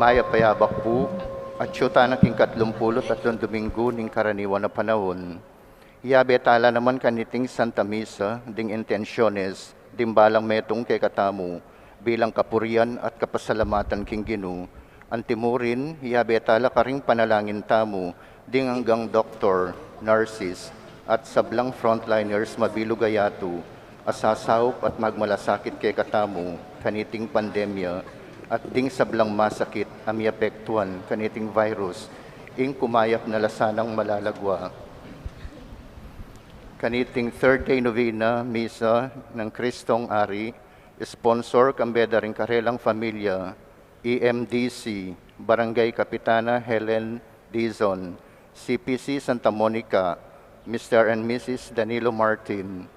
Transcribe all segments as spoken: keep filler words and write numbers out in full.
Mayap a yabak pu, atyu tana king katlumpulu't atlung Dominggu ning karaniwan a panaun. Yabe tala naman kaniting Santa Misa ding intensyones ding balang metung kekatamu bilang kapurian at kapasalamatan king Ginu. Antimurin, yabe tala karing panalangin tamu ding anggang doktor, nurses, at sablang frontliners mabilug a yatu a sasaup at magmalasakit kekatamu kaniting pandemya at ding sablang masakit a miapektuan kaniting virus ing kumayap na la sanang malagwa. Kaniting third day novena, Misa nang Kristong Ari, sponsor kambe da ring karelang familia, E M D C, Barangay Kapitana Helen Dizon, C P C Santa Monica, Mister and Missus Danilo Martin.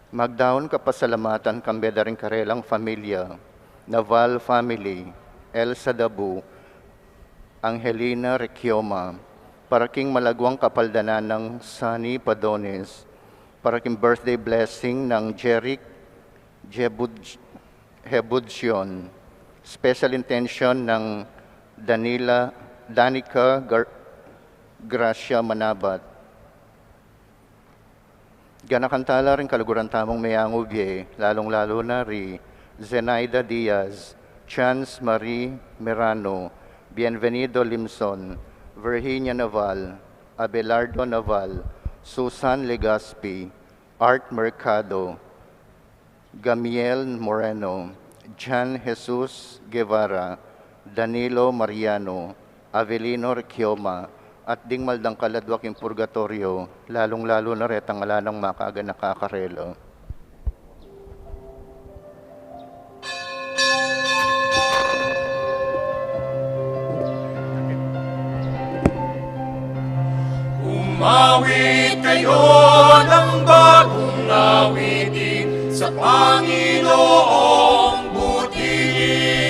Magdaun kapasalamatan kambe da ring karelang familia, Naval family, Elsa Dabu, Angelina Requioma, para king malagwang kapaldanan nang Sunny Padones, para king birthday blessing nang Jeric Jebud-, Hebudsion, special intention nang Danila, Danica Gar-, Gracia Manabat. Ganakan tala ring kaluguran tamung meangu bie, lalung-lalu na ri Zenaida Diaz, Chance Marie Mirano, Bienvenido Limson, Virginia Naval, Abelardo Naval, Susan Legaspi, Art Mercado, Gamiel Moreno, Jan Jesus Guevara, Danilo Mariano, Avelino Requioma, at ding mal dang kaladwa king purgatorio, lalung-lalu na retang ala nang makaganaka karela. Umawit kayo ng bagong awitin sa Panginoong butihin.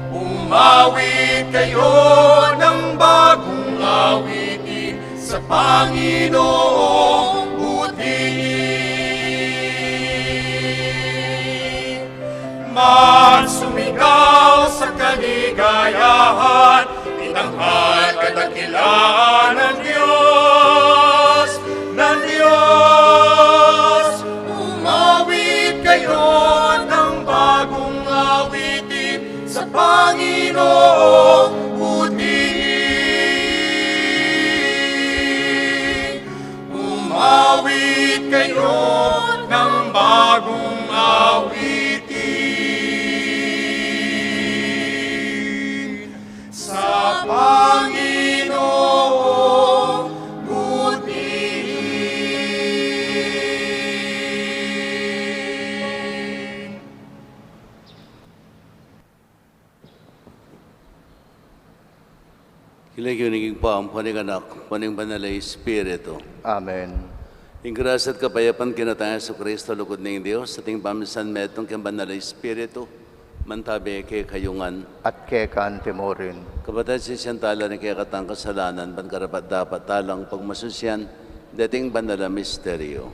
Umawit kayo ng bagong awitin sa Panginoong butihin. Magsumigaw sa kaligayahan, itanghal kadakilaan ng Diyos, ng Diyos. Umawit kayo ng bagong awitin sa Panginoong butihin. Umawit kayo ng bagong awitin sa Panginoong butihin. King lagyu ning Ibpa, ampo ning Anak, ampo ning Banal a Espiritu. Amen. Ing grasya at kapayapan king Ginu tang Jesucristo, lugud ning Dios, at ing pamisan metung king Banal a Espiritu, mantabi kekayu ngan. At keka antimurin. Kapatad, sisian tala ring kekatang kasalanan, ban karapat-dapat talang pagmasusian deting banal a misteryo.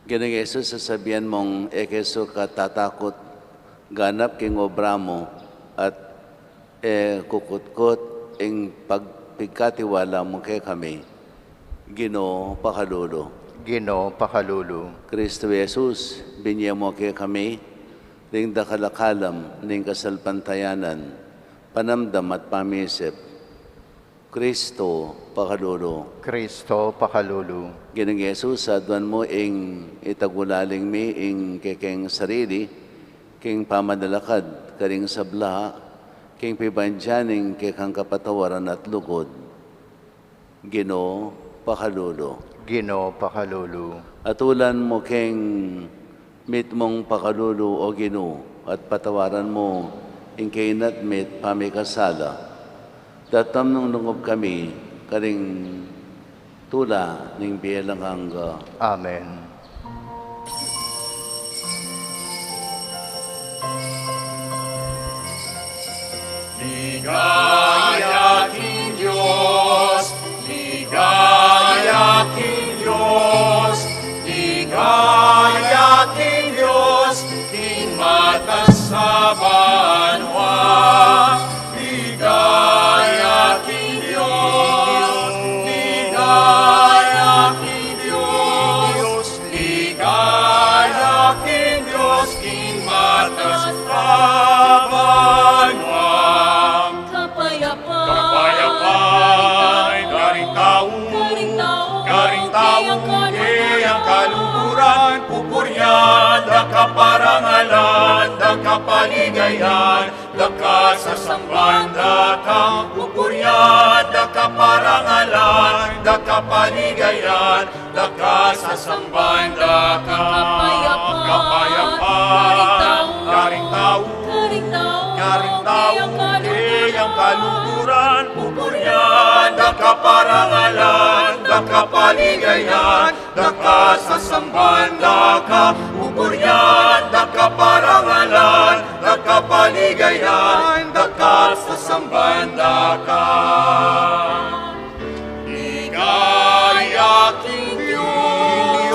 Ginung Jesus, sasabian mung e ke su katatakut, ganap king obra mu, at e kukutkut ing pag-, pigkatiwala mu kekami. Ginu, pakalulu. Ginu, pakalulu. Kristu Jesus, binie mu kekami ring dakal a kalam ning kasalpantayanan, panamdam at pamisip. Kristu, pakalulu. Kristu, pakalulu. Ginung Jesus, aduan mu ing itagulaling mi ing kekeng sarili, king pamanalakad karing sabla, king pibandian ning kekang kapatawaran at lugud. Ginu, pakalulu. Ginu, pakalulu. Atulan mu king mitmung pakalulu, O Ginu, at patawaran mu ing kaina at mit pamikasala. Datang nung lungub kami karing tula ning bie alang angga. Amen. Ligaya king Dios, ligaya king Dios, ligaya king Kasabanwa, ligaya king Dios, ligaya king Dios, ligaya king Dios, king matas a banwa. Kapayapan, kapayapan, karing tau, karing tau, karing tau, keyang kaluguran, pupurian da ka, parangalan da ka, paligayan da ka, sasamban da ka, pupurian da ka, parangalan da ka, paligayan da ka, sasamban da ka. Kapayapan, kapayapan, karing tau, karing tau, karing tau, keyang kaluguran, pupurian da ka, parangalan da ka, paligayan da ka, sasamban da ka, pupurian da ka, parangalan da ka, paligayan da ka, sasamban da ka. Ligaya king Dios,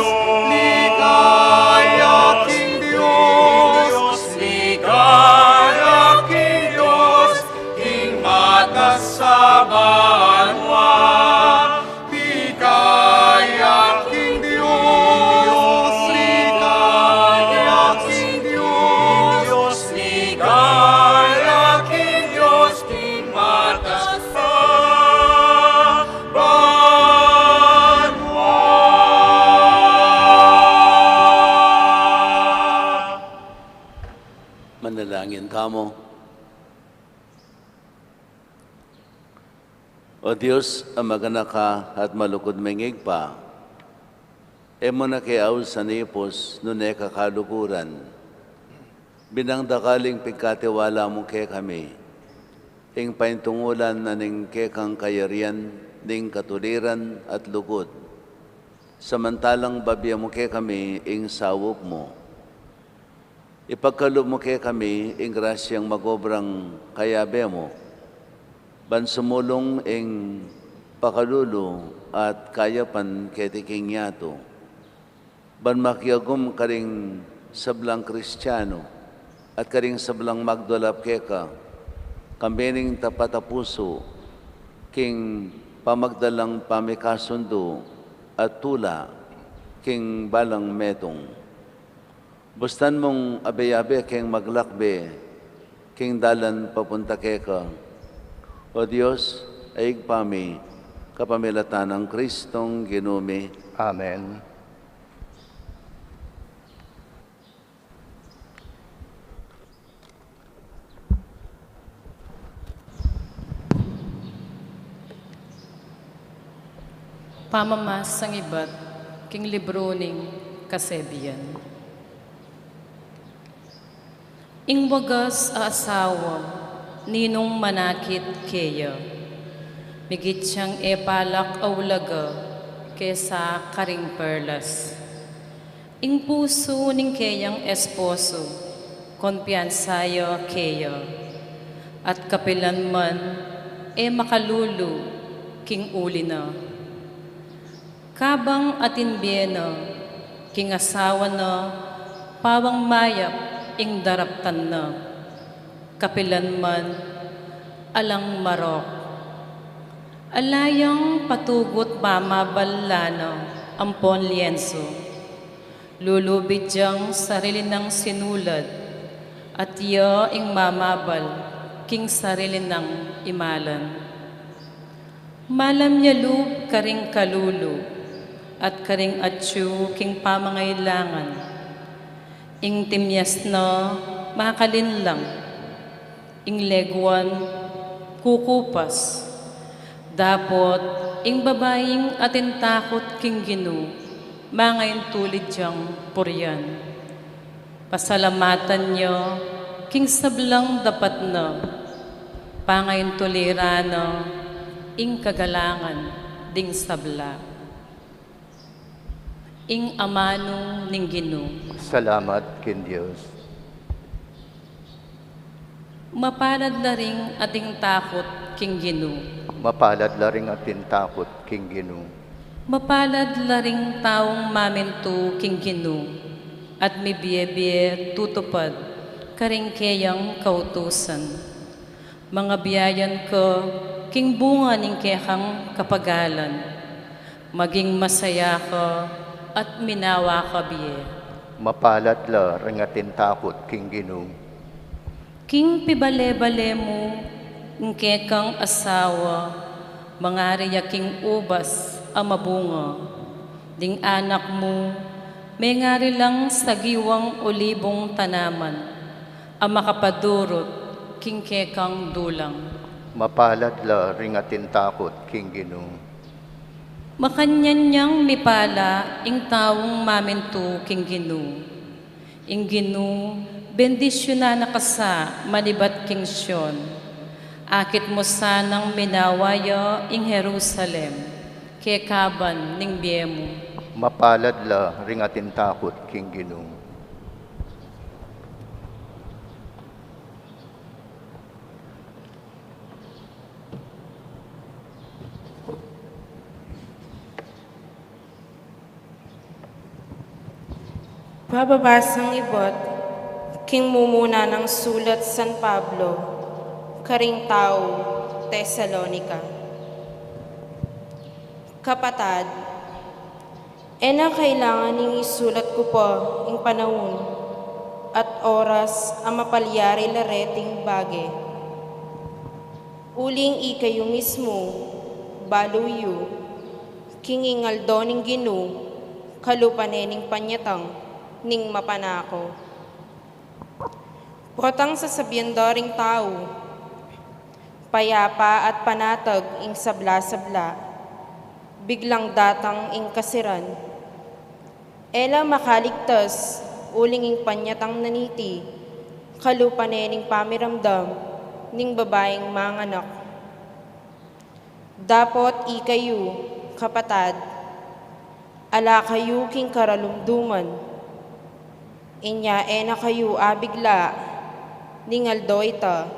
ligaya king Dios, ligaya king Dios, king matas a banwa. Ligaya king Dios, ligaya king Dios, ligaya king Dios, king matas a banwa. Manalangin tamu. O Dios, a maganaka at malugud ming Ibpa, e mu na ke ausan ipus nune ka kaluguran. Binang dakal ing pigkatiwala mu kekami, ing paintungulan na ning kekang kayarian, ning katuliran at lugud, samantalang babie mu kekami ing saup mu. Ipagkalub mu kekami ing grasyang magobrang kayabe mu, ban sumulung ing pakalulu at kayapan keti king yatu, ban makiagum karing sablang Kristiano at karing sablang magdulap keka, kambe ning tapat a pusu king pamagdalang pamikasundu at tula king balang metung. Bustan mung abe-abe keng maglakbe king dalan papunta keka, O Dios, a Ibpa mi, kapamilatan nang Kristong Ginu mi. Amen. Pamamasang ibat king libru ning Kasebian. Ing wagas a asawa, ninung manakit keya, migit yang e palak a ulaga kesa karing perlas. Ing pusu ning keyang esposo, kumpiyansa ya keya, at kapilan man e makalulu king uli na. Kabang atin bie na, king asawa na, pawang mayap ing daraptan na. Kapilan man, alang marok. Ala yang patugut mamabal lana ampon lienso. Lulubid yang sarili nang sinulad, at ya ing mamabal king sarili nang imalan. Malam ya lub karing kalulu, at karing atyu king pamangailangan. Ing timyas na makalinlang, ing leguan kukupas. Dapot ing babaing atin takut king Ginu, mangaintulid yang purian. Pasalamatan ya king sablang dapat na, pangaintuliran na ing kagalangan ding sabla. Ing amanu ning Ginu. Salamat king Dios. Mapalad la ring atin takut king Ginu. Mapalad la ring atin takut king Ginu. Mapalad la ring taung mamintu king Ginu, at mibie-bie tutupad karing keyang kautusan. Mangabiayan ka king bunga ning kekang kapagalan. Maging masaya ka at minawa ka bie. Mapalad la ring atin takot king Ginu. King pibale-bale mu ing kekang asawa, mangari ya king ubas a mabunga. Ding anak mu, mengari lang sagiwang olibong tanaman, a makapadurut king kekang dulang. Mapalad la ring atin takot king Ginu. Makanyan yang mipala ing taung mamintu king Ginu. Ing Ginu, bendisyunan na ka sa manibat king Sion. Akit mu sanang minawa ya ing Jerusalem, kekaban ning bie mu. Mapalad la ring atin takot king Ginu. Pababasang ibat king mumuna nang sulat San Pablo karing tau Tesalonica. Kapatad, e na kailangan ing isulat ku pa ing panaun at oras a mapalyari la reting bage. Uling ikayu mismu, balu yu, king ing aldo ning Ginu, kalupa ne ning panyatang ning mapanako. Potang sasabian da ring tau, payapa at panatag ing sabla-sabla, biglang datang ing kasiran. E la makaligtas, uling ing panyatang na niti, kalupa ne ning pamiramdam ning babaing manganak. Dapot ikayu, kapatad, ala kayu king karalumduman. Inya e na kayu abigla ning aldo ita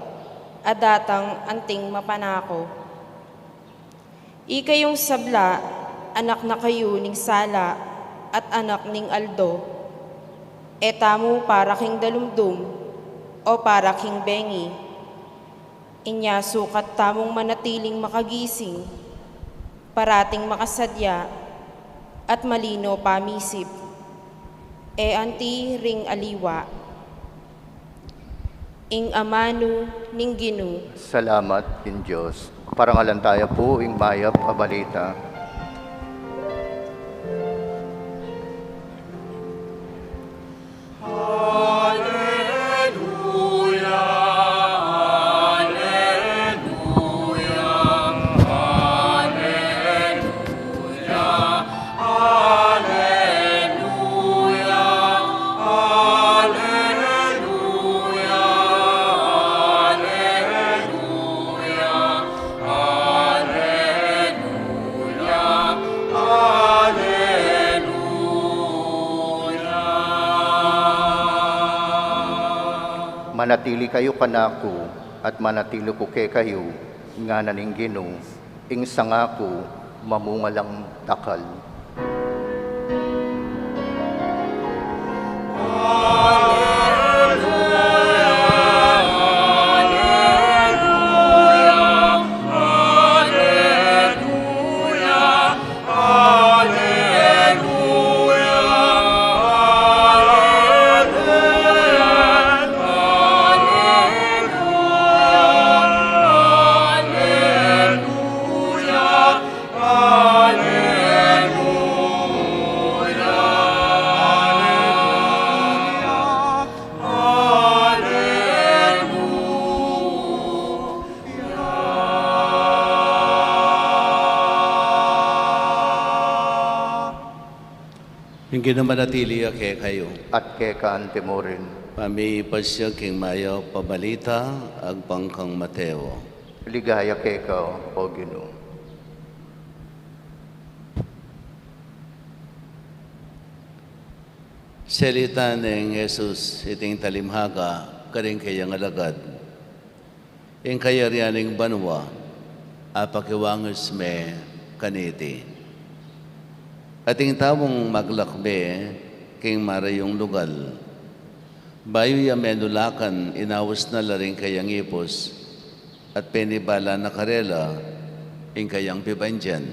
a datang anting mapanako. Ikayung sabla, anak na kayu ning sala at anak ning aldo. E tamu para king dalumdum o para king bengi. Inya sukat tamung manatiling makagising, parating makasadya, at malino pamisip. E anti ring aliwa. Ing amanu ning Ginu. Salamat king Dios. Parangalan taya pu ing mayap a balita. Aleluya, aleluya, aleluya. Aleluya, aleluya, aleluya, aleluya, aleluya. Manatili kayu kanaku, at manatili ku kekayu, ngana ning Ginu. Ing sanga ku mamunga lang dakal. Ing Ginu manatili ya kekayu. At keka anti mu rin. Pamipasya king mayap a balita agpang kang Mateo. Ligaya keka, O Ginu. Selita neng Jesus iting talinghaga karing kayang alagad. Ing kayarian ning banua apakiwangis me kaniti. At ing taung maglakbe king marayung lugal, Bayu ya menulakan, inaus na la ring kayang ipus, at penibala na karela ing kayang pibandian.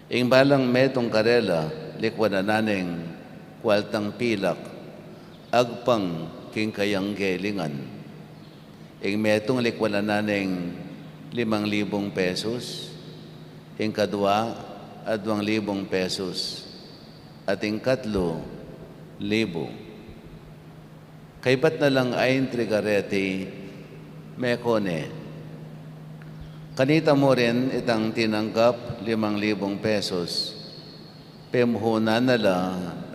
Ing balang metung karela, likwanan na neng kualtang pilak, agpang king kayang gelingan. Ing metung likwanan na neng limang libung pesos, ing kadwa, adwang libung pesos, at ing katlu, libu. Kaybat na lang ain trigareti, meko ne. Kanita mu rin itang tinanggap limang libung pesos, pemuhunan na la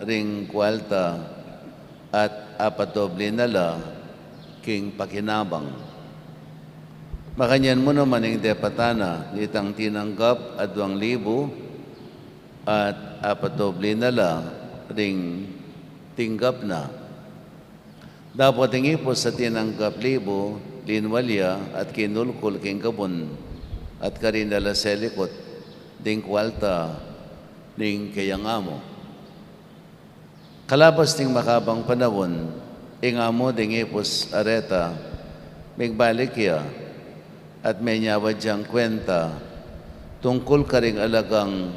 ring kualta at apatobli na la king pakinabang. Makanyan mu naman ing depatan na nitang tinanggap adwang libu at apatobli na la ring tinggap na. Dapot ing ipus a tinanggap libu, linwal ya at kinulkul king gabun, at karin na la selikut ding kualta ning kayang amu. Kalabas ding makabang panaun, ing amu ding ipus a reta, migbalik ya, at menyawad yang kuenta tungkul karing alagang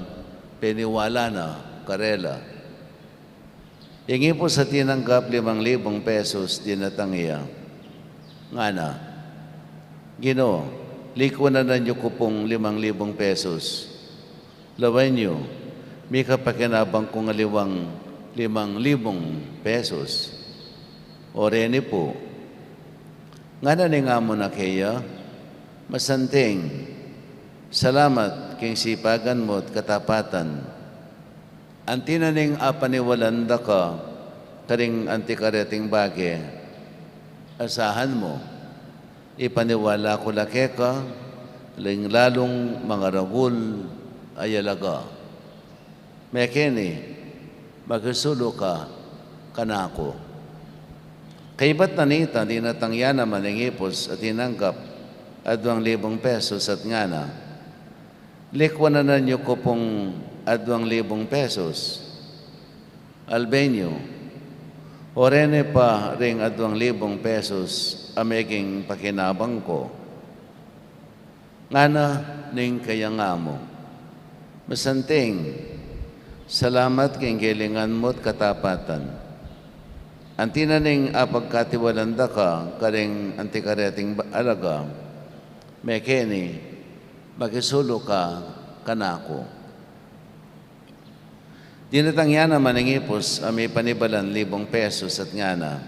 peniwala na karela. Ing ipus a tinanggap limang libung pesos, dinatang ya, ngana, "Ginu, likwanan yu ku pung limang libung pesos. Lawen yu, mika pakinabang kung aliwang limang libung pesos." "O reni pu," ngana ning amu na keya, "masanting, salamat king sipagan mu't katapatan. Anti na ning apaniwalan da ka karing anti kareting bage, asahan mu, ipaniwala ku la keka ring lalung mangaragul a yalaga. Mekeni, makisulu ka kanaku." Kaybat na nita, dinatang ya naman ing ipus a tinanggap adwang libung pesos at ngana, "Likwanan yu ku pung adwang libung pesos. Alben yu, o reni pa ring adwang libung pesos a meging pakinabang ku." Ngana ning kayang amu, "Masanting, salamat king gelingan mu't katapatan. Anti na ning apagkatiwalan da ka karing anti kareting ba-, alaga, mekeni, makisulu ka kanaku." Dinatang ya naman ing ipus a mipanibalang libung pesos at ngana,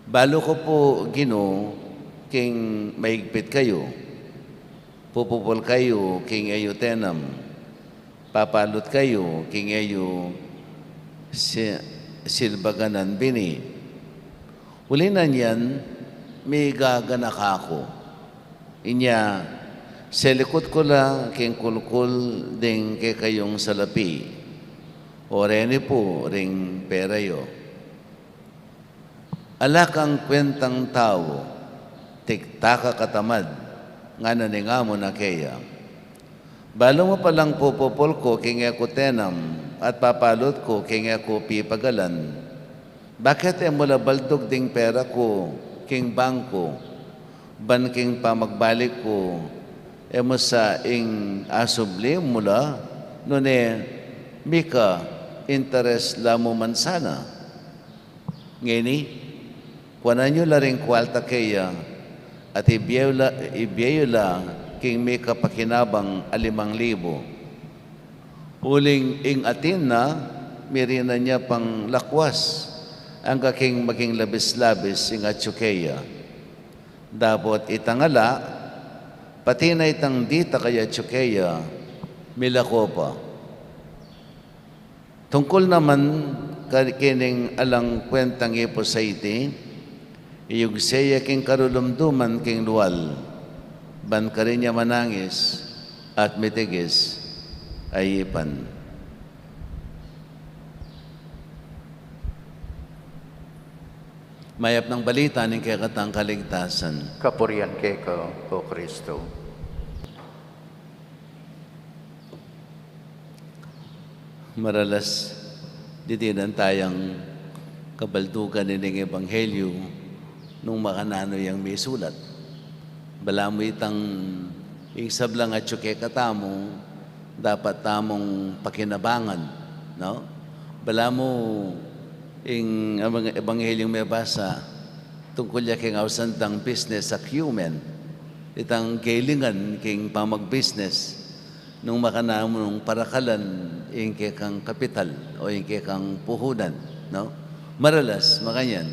"Balu ku pu, Ginu, king maigpit kayu. Pupupul kayu king e yu tenam. Papalut kayu king e yu si-, silbaganan bini. Uli na niyan, migaganaka ku. Inya, selikut ku la king kulkul ding kekayung salapi. O reni pu ring pera yu." "Ala kang kuentang tau, tikta ka katamad," ngana ning amu na keya. "Balu mu palang pupupul ku king e ku tenam at papalut ku king e ku pipagalan. Bakit e mu la baldug ding pera ku king bangku, ban king pamagbalik ku, e mu sa ing asubli mu la, nune mika interes la mu man sana? Ngeni, kuanan yu la ring kualta keya, at ibie yu la, ibie yu la king mika pakinabang a limang libu. Uling ing atin na, mirinan ya pang lakwas, angga king maging labis-labis ing atyu keya. Dapot itang ala, pati na itang ditak a atyu keya, milako pa." Tungkul naman ka-, kening alang kuentang ipus a iti, iyugse ya king karulumduman king lual, ban karin ya manangis at mitigis a ipan. Mayap nang balita ning kekatang kaligtasan. Kapurian keka, O Kristo. Maralas, dininan tayang kabaldugan ining ebanghelyu nung makananu yang misulat. Balamu itang ing sablang atyu kekatamu, dapat tamung pakinabangan, no? Balamu ing ebang-, ebanghelyung mebasa, tungkul ya keng ausan dang business acumen, itang gelingan keng pamag-business, nung makananu nung parakalan ing kekang kapital o ing kekang puhunan, no? Maralas, makanyan.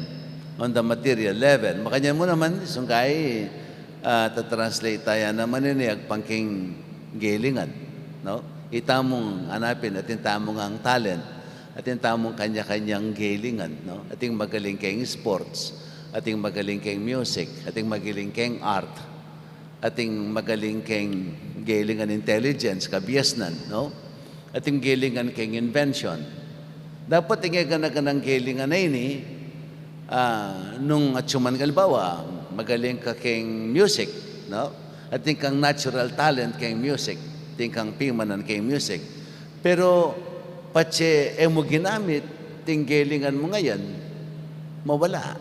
On the material level, makanyan mu naman, sungkai, ah, ta-translate taya naman ini agpang keng gelingan, no? Itamung anapin, atin tamung ang talent, atin tamung kanya-kanyang gelingan, no? Ating magaling keng sports, ating magaling keng music, ating magaling keng art, ating magaling keng gelingan intelligence, kabiasnan, no? Ating gelingan keng invention. Dapat ing egana-ganang gelingan a ini, ah, nung atyu man, halimbawa, magaling ka keng music, no? Atin kang natural talent keng music, atin kang pimanan keng music. Pero patse e mu ginamit ing gelingan mung ayan, mawala,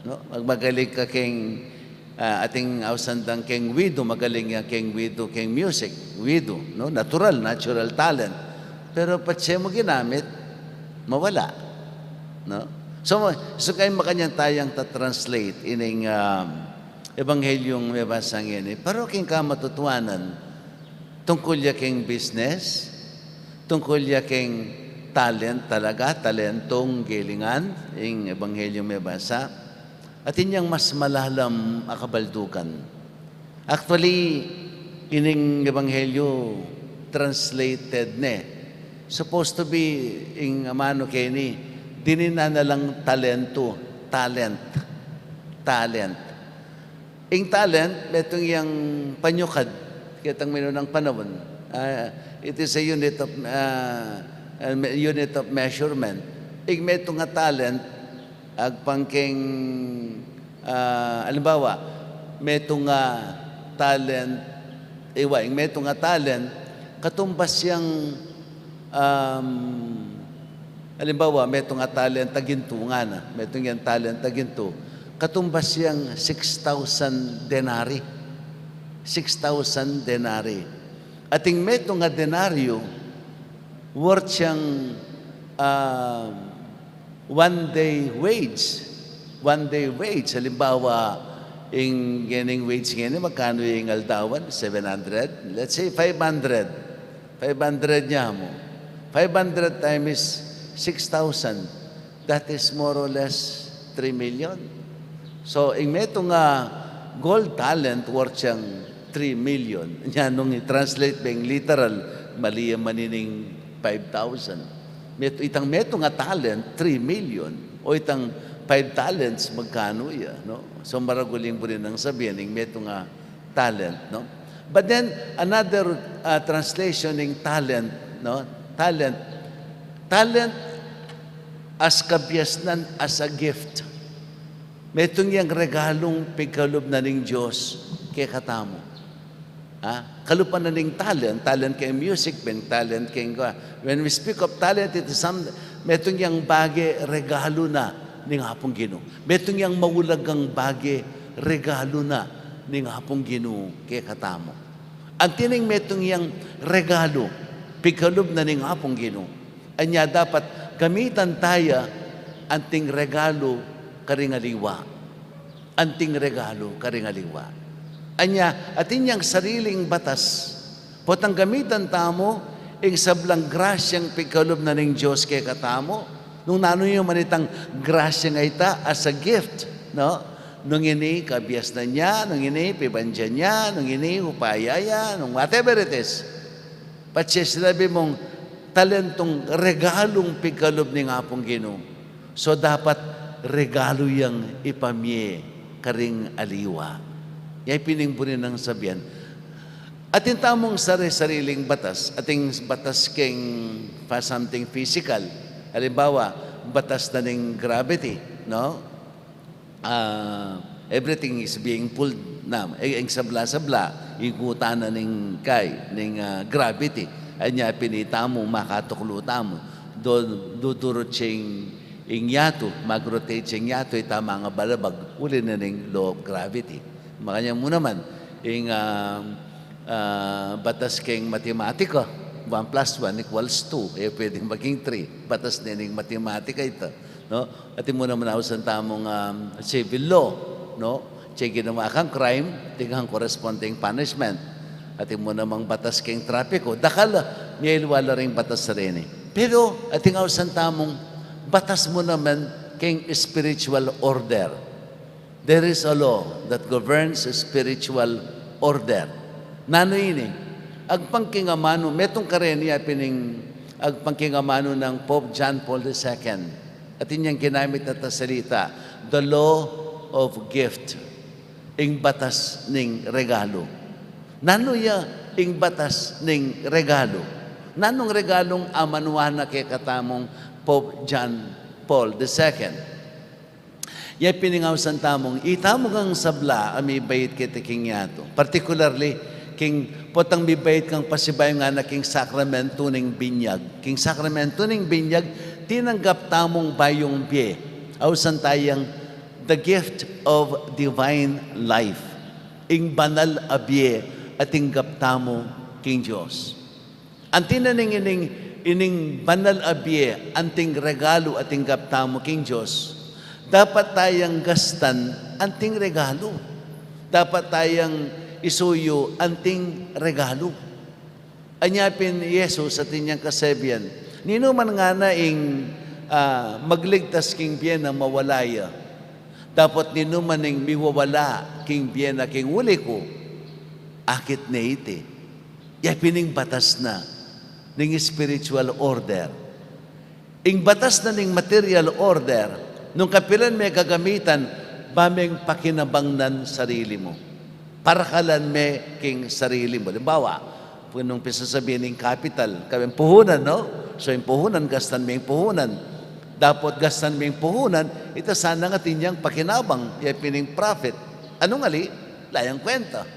no? Mag-, magaling ka keng ah, atin ausan dang keng widu, magaling ya keng widu, keng music, widu, no? Natural, natural talent. Pero patse mu ginamit, mawala, no? So, sungkai makanyan tayang ta-translate ining, ah, ebanghelyung mebasa ngeni. Pero keng kamatutuanan, tungkul ya keng business, tungkul ya keng talent talaga, talentong gelingan, ing ebanghelyung mebasa. Atin yang mas malalam a kabaldugan. Actually, ining ebanghelyu translated ne. Supposed to be ing amanu keni, dininan na lang talentu, talent, talent. Ing talent, metung yang panyukad, ketang minunang panaun. Ah, it is a unit of, ah, ah, me-, unit of measurement. Ing metung a talent, agpang keng, ah, alimbawa, metung a talent, iwa, ing metung a talent, katumbas yang, um, alimbawa, metung a talent a gintu ngana, metung yang talent a gintu, katumbas yang six thousand denari. Six thousand denari. Ating metung a denaryo, worth yang, ah, one day wage. One day wage. Halimbawa, ing gening wage ngeni, magkanu ing aldawan? Seven hundred? Let's say five hundred. Five hundred nya mu. Five hundred times six thousand. That is more or less three million. So, ing metung a gold talent worth yang three million. Nya nung i-translate beng literal, mali ya man ining five thousand. Met-, itang metung a talent, three million. O itang five talents, magkanu ya, no? So, maragul ing buri nang sabian, ing metung a talent, no? But then, another, uh, translation ning talent, no? Talent. Talent as kabiasnan, as a gift. Metung yang regalung pigkalub na ning Dios kekatamu. Ha? Kalupa na ning talent, talent keng music, beng talent keng, when we speak of talent, it is some, metung yang bage regalu na ning Apung Ginu. Metung yang maulagang bage regalu na ning Apung Ginu kekatamu. Anti ning metung yang regalu, pigkalub na ning Apung Ginu. Anya dapat gamitan taya anting regalu karing aliwa. Anting regalu karing aliwa. Anya, atin yang sariling batas. Potang gamitan tamu ing sablang grasyang pigkalub na ning Dios kekatamu. Nung nanu ya man itang grasyang ita as a gift, no? Nung ini kabiasnan ya, nung ini pibandian ya, nung ini upaya ya, nung whatever it is. Patse sinabi mung talentong regalung pigkalub ning Apung Ginu. So, dapat regalu yang ipamie karing aliwa. Ya pin ing buri nang sabian. Atin tamung sari-sariling batas, ating batas keng pa something physical. Halimbawa, batas na ning gravity, no? Ah, everything is being pulled na, eh, ing sabla-sabla, ikutan na ning kai, ning, ah, gravity. Anya pin itamu, makatuklu tamu. Do-, dudurut sing Ing yatu, mag-rotate ing yatu, ita mangabalabag, uli na ning law of gravity. Makanyan mu naman, ing, ah, ah, batas keng matematika, one plus one equals two, e pwedeng maging three. Batas na ning matematika ita, no? Atin mu naman ausan tamung, um, civil law, no? Ing ginawa kang crime, atin kang corresponding punishment. Atin mu namang batas keng trapiko, dakal, miyaliwa la ring batas reni. Pero, atin ausan tamung batas mu naman keng spiritual order. There is a law that governs spiritual order. Nanu ini? Agpang king amanu, metung kareni ya pin ing agpang king amanu nang Pope John Paul the Second. Atin yang ginamit na ta salita, the law of gift. Ing batas ning regalu. Nanu ya ing batas ning regalu? Nanung regalung amanuan na kekatamung Pope John Paul the Second? Ya pin ing ausan tamung, itamu kang sabla a mibait keti king yatu. Particularly, king potang mibait kang pasibayu ngana king sakramentu ning binyag. King sakramentu ning binyag, tinanggap tamung bayung bie. Ausan tayang the gift of divine life. Ing banal a bie a tinggap tamu king Dios. Anti na ning ining, ining banal a bie, anting regalu a tinggap tamu king Dios, dapat tayang gastan anting regalu. Dapat tayang isuyu anting regalu. Anya pin Jesus atin yang kasabian, ninu man ngana ing, ah, magligtas king bie na mawala ya. Dapot ninu man ing miwawala king bie na king uli ku, akit ne iti. Ya pin ing batas na ning spiritual order. Ing batas na ning material order, nung kapilan me gagamitan, ba meng pakinabangnan sarili mu. Parakalan me king sarili mu. Halimbawa, nung pisasabi ning kapital, kaya puhunan, no? So, ing puhunan, gastan me ing puhunan. Dapot gastan me ing puhunan, ita sana nga atin yang pakinabang, ya pin ing profit. Anung ali? Layang kwenta.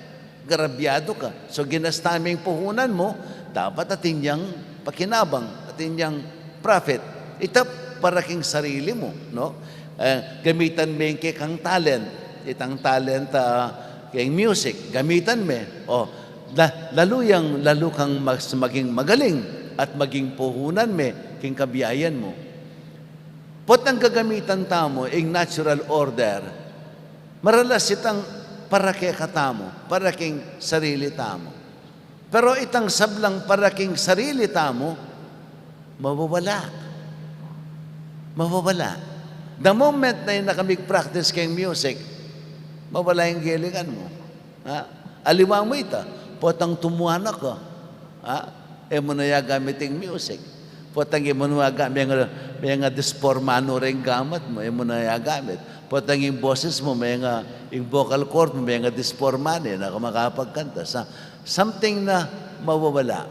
Grabyadu ka. So, ginasta me ing puhunan mu, dapat atin yang pakinabang, atin yang profit. Ita para king sarili mu, no? Eh, gamitan me ing kekang talent. Itang talent, ah, king music, gamitan me. O, la-, lalu yang, lalu kang mas maging magaling at maging puhunan me king kabiayan mu. Potang gagamitan tamu ing natural order, maralas itang para kekatamu, para king sarili tamu. Pero itang sablang para king sarili tamu, mawawala. Mawawala. The moment na ina ka mig-practice keng music, mawala ing galingan mu. Ha? Aliwa mu ita, potang tumuanak ka. Ha? E mu na ya gamiting music. Potang e mu na ga-, menga, menga disporma no ring gamat mu, e mu na ya gamit. Potang ing boses mu, menga, ing vocal cord mu, menga disporma ne, e na ka makapagkanta. Sa, something na mawawala.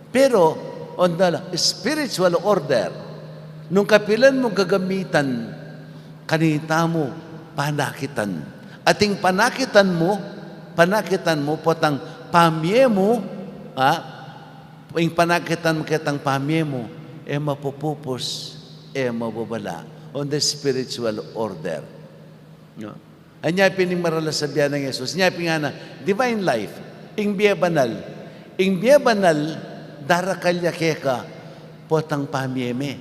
Pero, on the spiritual order, nung kapilan mu gagamitan, kanita mu panakitan. Ating panakitan mu, panakitan mu, potang pamie mu, ha? Ing panakitan mu ketang pamie mu, e mapupupus, e mawawala. On the spiritual order. No? Anya pin ing maralas a bie nang Jesus, anya pin ngana, divine life, ing bie banal. Ing bie banal, darakal ya keka, potang pamie me.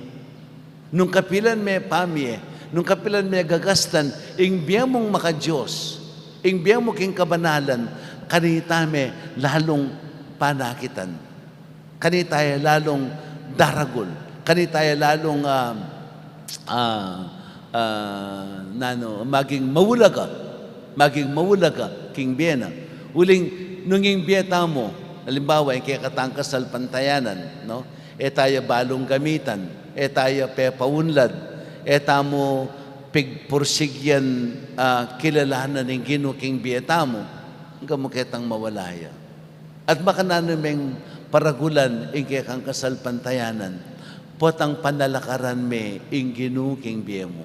Nung kapilan me pamie, nung kapilan me gagastan, ing bie mung maka-Dios, ing bie mu king kabanalan, kanita me lalung panakitan. Kanita ya lalung daragul. Kanita ya lalung, ah, ah, ah, nanu, maging maulaga. Maging maulaga king bie na. Uling, nung ing bie tamu, halimbawa, ing kekatang kasalpantayanan, no? E taya balung gamitan, e taya pepaunlad, e tamu pigpursigyan, ah, kilalanan ing Ginu king bie tamu, angga mu ketang mawala ya. At makananu meng paragulan ing kekang kasalpantayanan, potang panalakaran me ing Ginu king bie mu.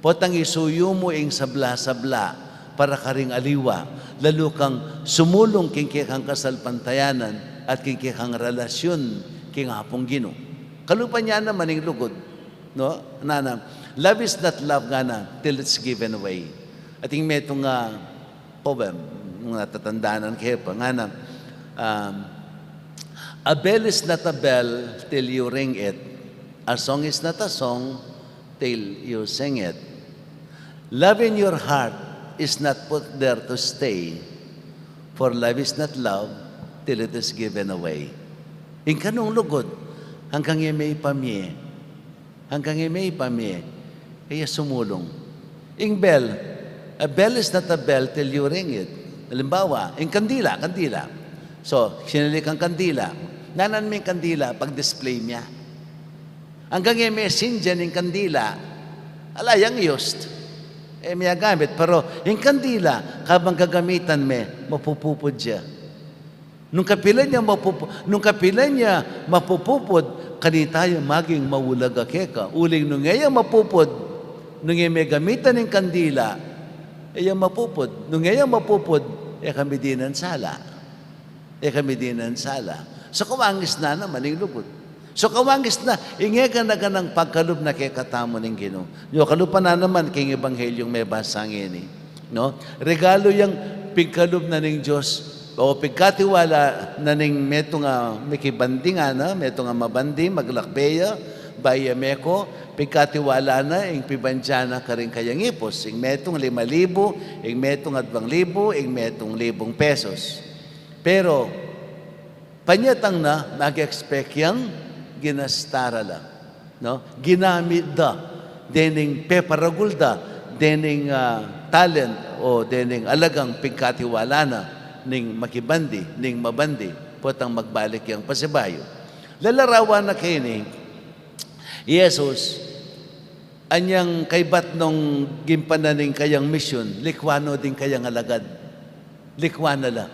Potang isuyu mu ing sabla-sabla para karing aliwa, lalu kang sumulung king kekang kasalpantayanan at king kekang relasyun king Apung Ginu. Kalupa na naman ing lugud, no? Nana, Love is not love, ngana, till it's given away. Atin metung a poem, nung natatandanan ke pa, ngana, um, "A bell is not a bell till you ring it. A song is not a song till you sing it. Love in your heart is not put there to stay, for love is not love till it is given away." Ing kanung lugud, anggang e me ipamie, anggang e me ipamie, e ya sumulung. Ing bell, a bell is not a bell till you ring it. Alimbawa, ing kandila, kandila. So, sinali kang kandila. Nanan me ing kandila, pag-display me ya. Anggang e me sindian ing kandila, ala yang used. E me ya gamit, pero ing kandila, kabang gagamitan me, mapupupud ya. Nung kapilan ya mapupu-, nung kapilan ya mapupupud, kanita ya maging maulag a keka. Uling nung e ya mapupud, nung e me gamitan ing kandila, e ya mapupud. Nung e ya mapupud, e ka midinan sala. E ka midinan sala. So, kawangis na naman ing lugud. So, kawangis na, ing e gana-ganang pagkalub na kekatamu ning Ginu. Nyo, kalupa na naman king Ebanghelyung mebasa ngeni, no? Regalu yang pigkalub na ning Dios, o pigkatiwala na ning metung a mikibandi ngana, metung a mabandi, maglakbe ya, bayu ya meko, pigkatiwala na ing pibandian na karing kayang ipus, ing metung lima libu, ing metung adwang libu, ing metung libung pesos. Pero, panyatang na, mag-expect yang ginasta ra la, no? Ginamit da, dening peparagul da, dening, ah, talent, o dening alagang pigkatiwala na, ning makibandi, ning mabandi, potang magbalik yang pasibayu. Lalarawan na keni, Jesus, anyang kaybat nung gimpanan ning kayang misyun, likwan no ding kayang alagad. Likwan na la.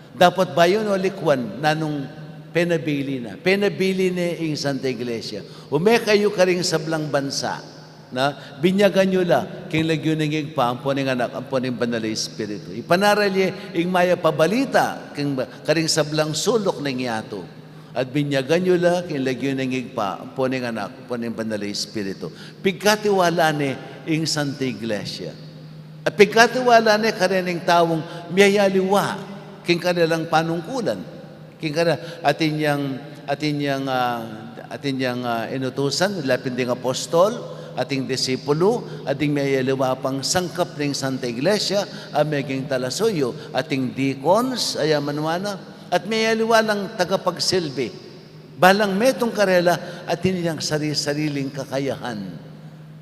Dapot bayu no likwan, nanung penabili na. Penabili ne ing Santa Iglesia. Ume kayu karing sablang bansa, na binyagan yu la king lagyu ning Ibpa, ampo ning Anak, ampo ning Banal a Espiritu. Ipanaral ye ing mayap a balita king ba-, karing sablang suluk ning yatu. At binyagan yu la king lagyu ning Ibpa, ampo ning Anak, ampo ning Banal a Espiritu. Pigkatiwala ne ing Santa Iglesia. At pigkatiwala ne karening taung miyayaliwa king karelang panungkulan. King kare-, atin yang, atin yang, ah, atin yang, ah, inutusan, lapin ding apostol, ating disipulu, ating miyayaliwa pang sangkap ning Santa Iglesia, a meging talasuyu, ating deacons, aya man wana, at miyayaliwa lang tagapagsilbi. Balang metung karela atin yang sari-sariling kakayahan.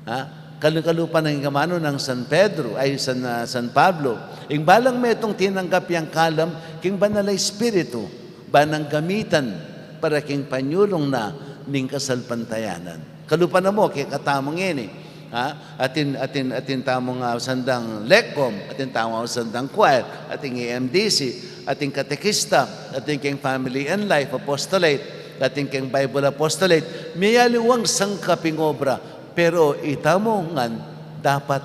Ha? Kalu-, kalupa nang ing amanu nang San Pedro, ay, San, ah, San Pablo. Ing balang metung tinanggap yang kalam king Banal a Espiritu, ba nang gamitan para king panyulung na ning kasalpantayanan. Kalupa na mu kekatamu ngeni, ha? Atin, atin, atin tamung, ah, sandang lekkom, atin tamung sandang choir, atin A M D C, atin katekista, atin keng Family and Life Apostolate, atin keng Bible Apostolate. Miyaliwang sangkap ing obra, pero itamu ngan dapat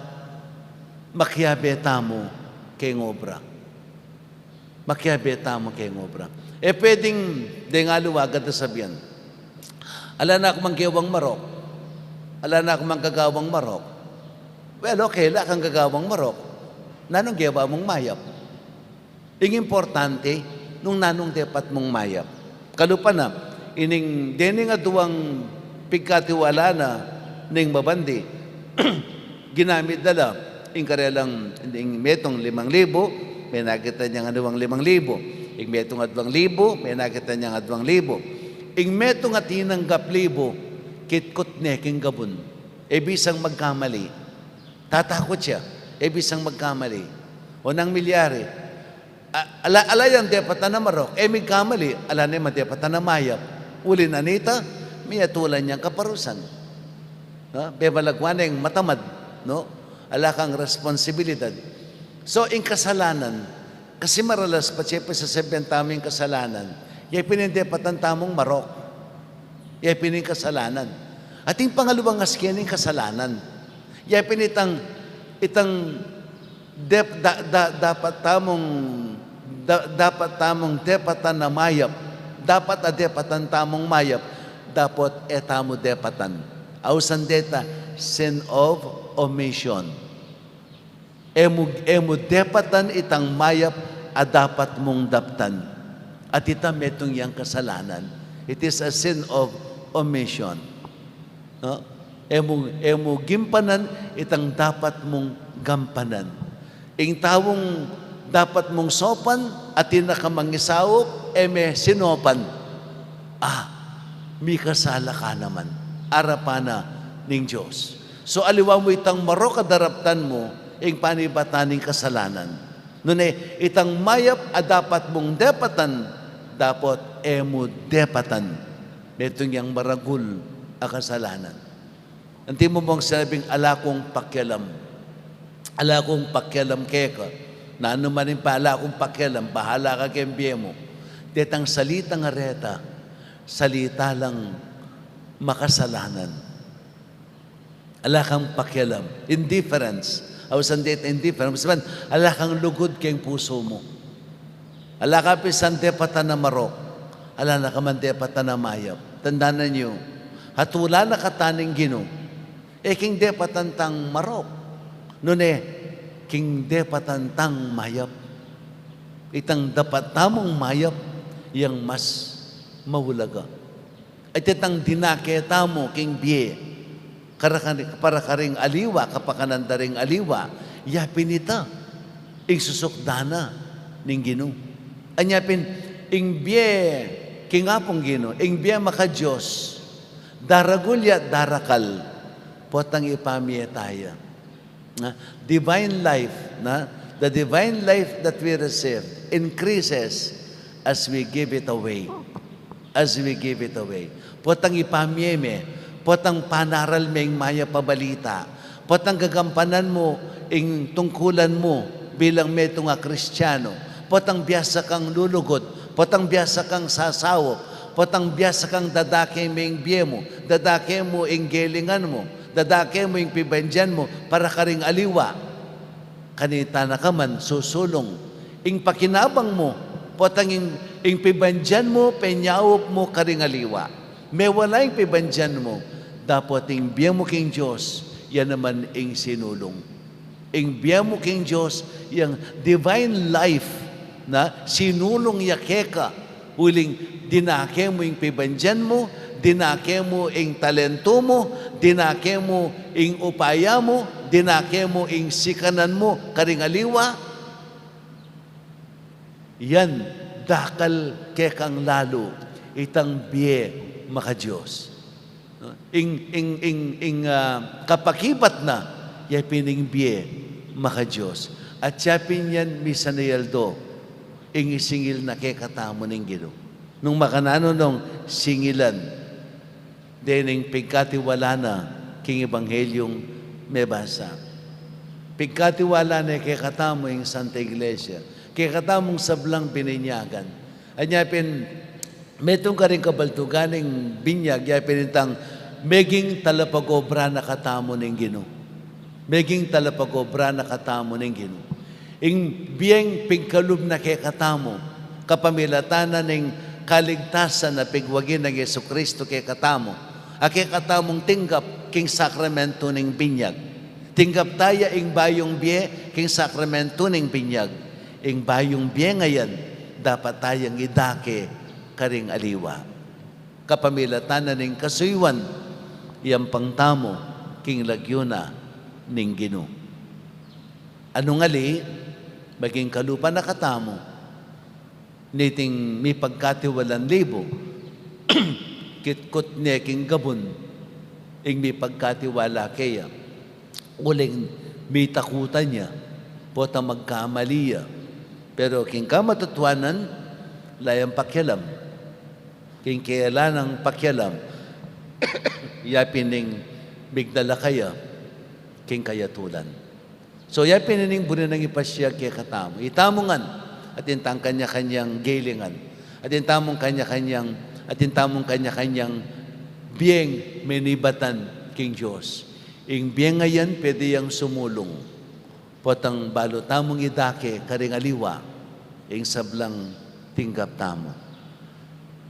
makiabe tamu keng obra. Makiabe tamu keng obra. E pwedeng deng aliwa agad a sabian, "Ala na ku mang gewang marok. Ala na ku mang gagawang marok." Well, okay, ala kang gagawang marok. Nanung gewa mung mayap? Ing importante, nung nanung depat mung mayap. Kalupa na, ining dening aduang pigkatiwala na ning mabandi, ginamit da la ing karelang, ing metung limang libu, menakit yang aduang limang libu. Ing metung adwang libu, menakit yang aduang libu. Ing metung a tinanggap libu, kitkut ne king gabun. E bisang magkamali. Tatakut ya. E bisang magkamali. O nang milyari, a-, ala, ala yang depatan a marok, e migkamali, ala ne madepatan a mayap. Uli na nita, miyatulan yang kaparusan. No? Bebalagwan yang matamad, no? Ala kang responsibilidad. So, ing kasalanan, kasi maralas patse pa sasabian tamu ing kasalanan, ya pin ing depatan tamung marok. Ya pin ing kasalanan. Ating pangaluang asken ing kasalanan. Ya pin itang, itang dep-, da-, da-, dapat tamung, da-, dapat tamung depatan a mayap. Dapat a depatan tamung mayap. Dapot e tamu depatan. Ausan deta, sin of omission. E mu, e mu depatan itang mayap a dapat mung daptan. At ita metung yang kasalanan. It is a sin of omission. No? E mu, e mu gimpanan itang dapat mung gampanan. Ing taung dapat mung sopan, atin na ka mangisaup, e me sinopan. Ah, mikasala ka naman. Arapan na ning Dios. So, aliwa mu itang marok a daraptan mu, ing panibatan ning kasalanan. Nune, itang mayap a dapat mung depatan, dapot e mu depatan. Metung yang maragul a kasalanan. Anti mu bang sinabing, "Ala kung pakialam. Ala kung pakialam keka. Nanu man ing pa, ala kung pakialam. Bahala ka keng bie mu." Detang salitang reta, salita lang makasalanan. Ala kang pakialam. Indifference. Ausan deta indifference. Sabian, ala kang lugud keng pusu mu. Ala ka pin sang depatan a marok. Ala na ka man depatan a mayap. Tandanan yu, hatula na kata ning Ginu. E king depatan tang marok. Nune, king depatan tang mayap. Itang dapat tamung mayap, yang mas maulaga. At itang dinake tamu king bie, karakari-, para karing aliwa, kapakanan da ring aliwa, ya pin ita, ing susukdan na ning Ginu. Anya pin, ing bie king Apung Ginu, ing bie maka-Dios, daragul ya darakal, potang ipamie taya. Na, divine life, na, the divine life that we receive increases as we give it away. As we give it away. Potang ipamie me, potang panaral me ing mayap a balita, potang gagampanan mu ing tungkulan mu bilang metung a Kristiano, potang biasa kang lulugud, potang biasa kang sasaup, potang biasa kang dadake me ing bie mu, dadake mu ing gelingan mu, dadake mu ing pibandian mu para karing aliwa. Kanita na ka man susulung. Ing pakinabang mu, potang ing, ing pibandian mu, penyaup mu karing aliwa. Mewala ing pibandian mu, dapot ing bie mu king Dios, ya naman ing sinulung. Ing bie mu king Dios, yang divine life na sinulung ya keka, uling dinake mu ing pibandian mu, dinake mu ing talentu mu, dinake mu ing upaya mu, dinake mu ing sikanan mu karing aliwa. Yan, dakal kekang lalu itang bie maka-Dios. Ing, ing, ing, ing, ah, kapakibat na, ya pin ing bie maka-Dios. At ya pin yan misan a aldo, ing isingil na kekatamu ning Ginu. Nung makananu nong singilan, dening pigkatiwala na king Ebanghelyo mebasa. Pigkatiwala na kekatamu ing Santa Iglesia, kekatamung sablang bininyagan. Anya pin, metung karing kabaldugan ning binyag, ya pin itang meging talapag-obra na katamu ning Ginu. Meging talapag-obra na katamu ning Ginu. Ing bieng pigkalub na kekatamu, kapamilatan na ning kaligtasan a pigwagi nang Jesucristo kekatamu, a kekatamung tinggap king sakramentu ning binyag. Tinggap taya ing bayung bie king sakramentu ning binyag. Ing bayung bie ngayan, dapat tayang idake karing aliwa. Kapamilatan na ning kasuyuan, yampang tamu king lagyu na ning Ginu. Nung ali, maging kalupa na katamu niting mipagkatiwalang libu, kitkut ne king gabun ing mipagkatiwala keya. Uling mitakutan ya, potang magkamali ya. Pero king kamatutuanan, ala yang pakialam. King kela nang pakialam, ya pin ing migdala kaya king kayatulan. So, ya pin ining buri nang ipasiag kekatamu. Itamu ngan, atin tang kanya-kanyang gelingan. Atin tamung kanya-kanyang, atin tamung kanya-kanyang bieng menibatan king Dios. Ing bieng a yan, pwede yang sumulung. Potang balu tamung idake karing aliwa ing sablang tinggap tamu.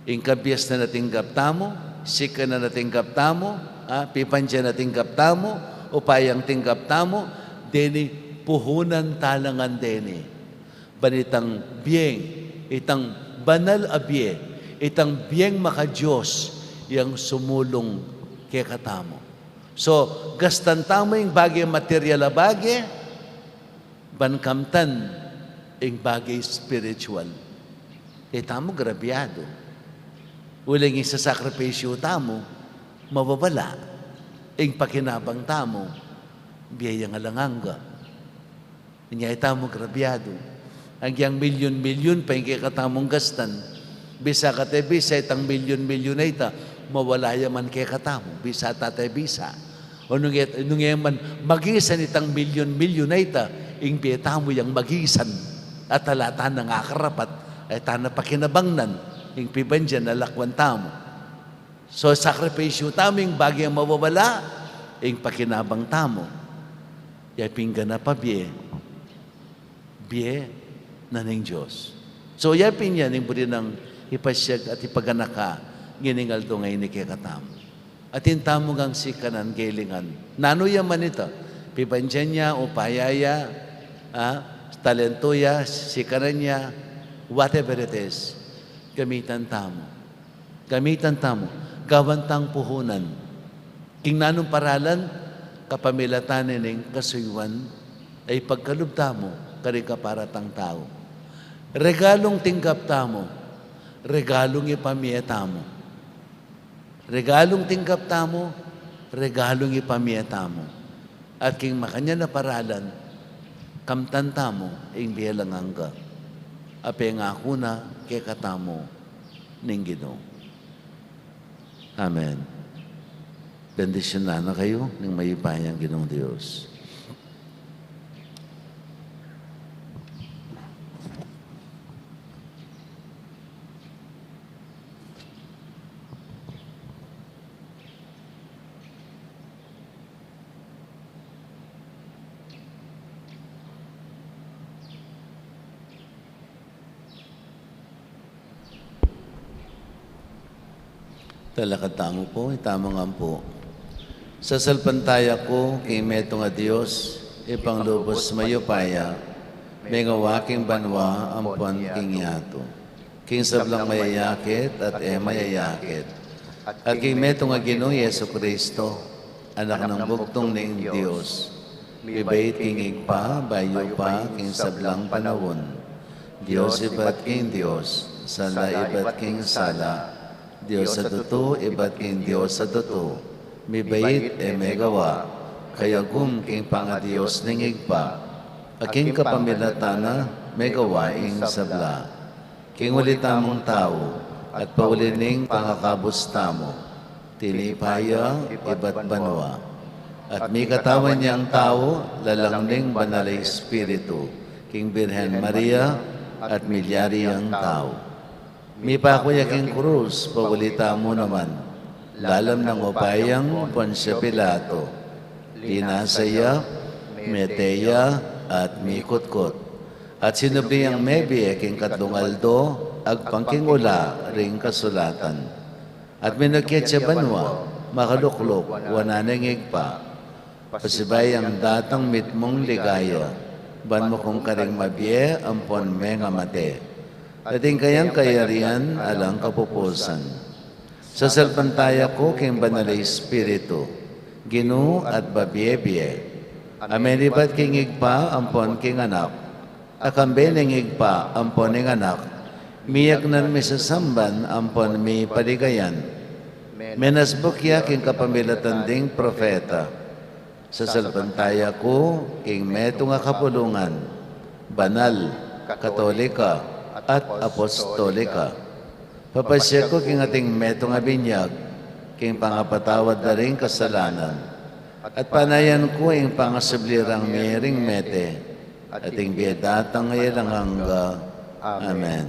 Ing kabiasnan a tinggap tamu, sikanan a tinggap tamu, ah, pibandian a tinggap tamu, upayang tinggap tamu, deni puhunan ta la ngan deni. Ban itang bieng, itang banal a bie, itang bieng maka-Dios, yang sumulung kekatamu. So, gastan tamu ing bage material a bage, ban kamtan ing bage spiritual. E tamu grabyadu. Uling ing sasakripisyu tamu, mawawala. Ing pakinabang tamu, bie yang alang angga. Inya e tamu grabyadu. Agyang milyun-milyun pa ing kekatamung gastan. Bisa kate bisa itang milyun-milyun a ita, mawala ya man kekatamu. Bisa tate bisa. O nung e, nung e man magisan itang milyun-milyun a ita, ing bie tamu yang magisan. At ala ta nang akarapat, e ta na pakinabangnan, ing pibandian a lakwan tamu. So, sakripisyu tamu ing bage mawawala, ing pakinabang tamu. Ya pin ganap a bie, bie na ning Dios. So, ya pin yan ing buri nang ipasiag at ipaganaka ngening aldo ngeni kekatamu. Atin tamu ngang sikanan, gelingan. Nanu ya man ita, pibandian ya, upaya ya, ah, talento ya, sikanan ya, whatever it is, gamitan tamu. Gamitan tamu, gawan tang puhunan. King nanung paralan, kapamilatan ning kasuyuan, a ipagkalub tamu, karing kaparatang tau. Regalung tinggap tamu, regalung ipamie tamu. Regalung tinggap tamu, regalung ipamie tamu. At king makanyan a paralan, kamtan tamu, ing bie alang angga. A pengaku na kekatamu ning Ginu. Amen. Bendisyunan na kayu ning mayupayang Ginung Dios. Talakad tamu pu, itamu ngan pu. Sasalpantaya ku king metung a Dios, Ibpang lubus mayupaya, mengawa king banua ampon king yatu. King sablang mayayakit at e mayayakit, at king metung a Ginung Jesucristo, Anak nang bugtung ning Dios, mibait king Ibpa, bayupa king sablang panaun. Dios ibat king Dios, sala ibat king sala, Dios a tutu ibat king Dios a tutu, mibait e megawa, kayagum king pangaDios ning Ibpa, a king kapamilatan na megawa ing sabla. King uli tamung tau, at pauli ning pangakabus tamu, tinipa ya ibat banua. At mikatawan yang tau, lalang ning Banal a Espiritu, king Birhen Maria, at milyari yang tau. Mipaku ya king krus, pauli tamu naman, lalam nang upayang Poncio Pilato. Linasa ya, mete ya, at mikutkut. At sinubli yang mebie king katlung aldo, agpang king ula ring kasulatan. At minukyat ya banua, makalukluk wanan ning Ibpa. Pasibayu yang datang mitmung ligaya, ban mukung karing mabie ampon mengamate. At ing kayang kayarian alang kapupusan. Sasalpantaya ku king Banal a Espiritu, Ginu at babie-bie, a menibat king Ibpa ampon king Anak, a kambe ning Ibpa ampon ning Anak, miyagnan, misasamban ampon mipaligayan. Menasbuk ya king kapamilatan ding propeta. Sasalpantaya ku king metung a kapulungan, banal, katolika, at apostolika. Papasiag ku king ating metung a binyag, king pangapatawad da ring kasalanan. At panayan ku ing pangasubli rang mie ring mete, at ing bie datang a alang angga. Amen.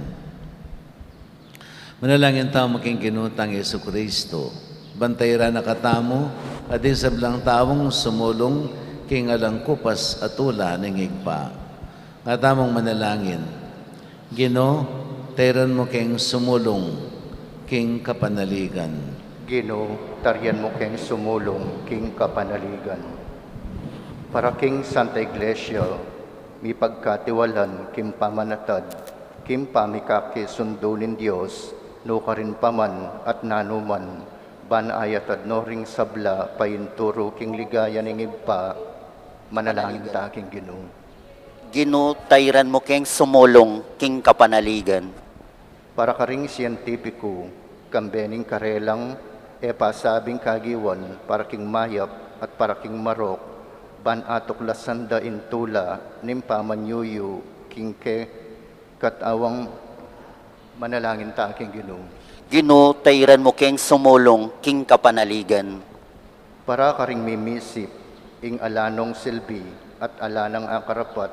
Manalangin tamu king Ginu tang Jesucristo. Ban tairan na katamu, at ding sablang taung sumulung king alang kupas a tula ning Ibpa. Nga tamung manalangin. Ginu, tairan mu keng sumulung king kapanaligan. Ginu, tarian mu keng sumulung king kapanaligan. Para king Santa Iglesia, mipagkatiwalan king pamanatad, king pamikakisundu ning Dios, nukarin pa man at nanu man, ban ayatad no ring sabla painturu king ligaya ning Ibpa, manalangin ta king Ginu. Ginu, tarian mu keng sumulung king kapanaligan. Para karing sientipiku, kambe ning karelang e pasabing kagiwan para king mayap at para king marok, ban atuklasan da ing tula ning pamanyuyu king kekatawan, manalangin ta king Ginu. Ginu, tarian mu keng sumulung king kapanaligan. Para karing mimisip ing ala nong silbi at ala nang akarapat,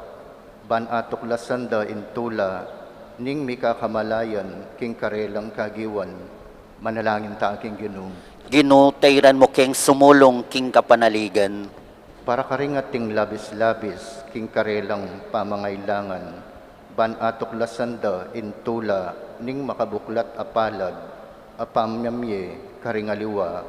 ban atuklasan da ing tula ning mikakamalayan king karelang kagiwan, manalangin ta king Ginu. Ginu, tarian mu keng sumulung king kapanaligan. Para karing ating labis-labis king karelang pamangailangan, ban atuklasan da ing tula ning makabuklat a palad a pamamie karing aliwa,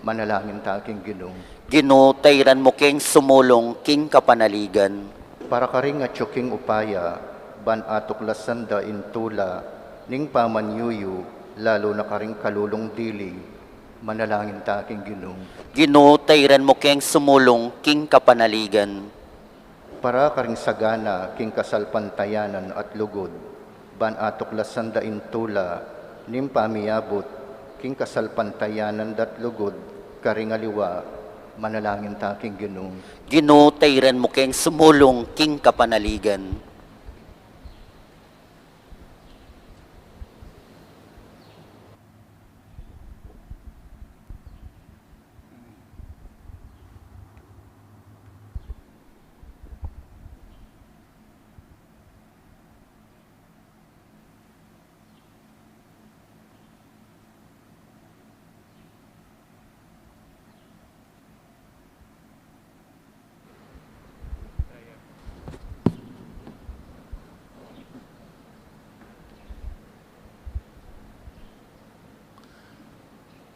manalangin ta king Ginu. Ginu, tarian mu keng sumulung king kapanaligan. Para karing atyu king upaya, ban atuklasan da ing tula ning pamanyuyu, lalu na karing kalulung dili, manalangin ta king Ginu. Ginu, tarian mu keng sumulung king kapanaligan. Para karing sagana king kasalpantayanan at lugud, ban atuklasan da ing tula ning pamiabut king kasalpantayanan da't lugud karing aliwa, manalangin ta king Ginu. Ginu, tarian mu keng sumulung king kapanaligan.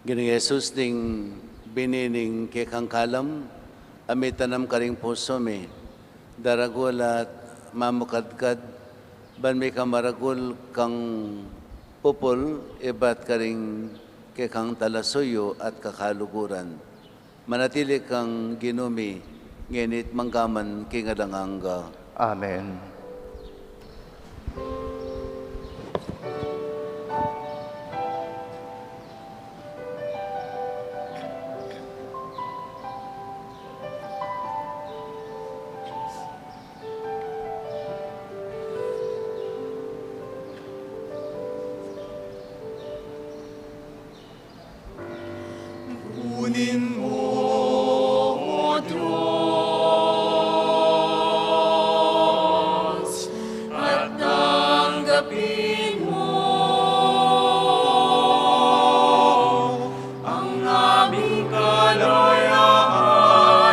Ginung Jesus, ding bini ning kekang kalam a mitanam karing pusu mi, daragul at mamukadkad, ban mika maragul kang pupul ibat karing kekang talasuyu at kakaluguran. Manatili kang Ginu mi, ngeni't manggaman king alang angga. Amen. Kunin mo, O Dios, at tanggapin mo ang aming kalayaan,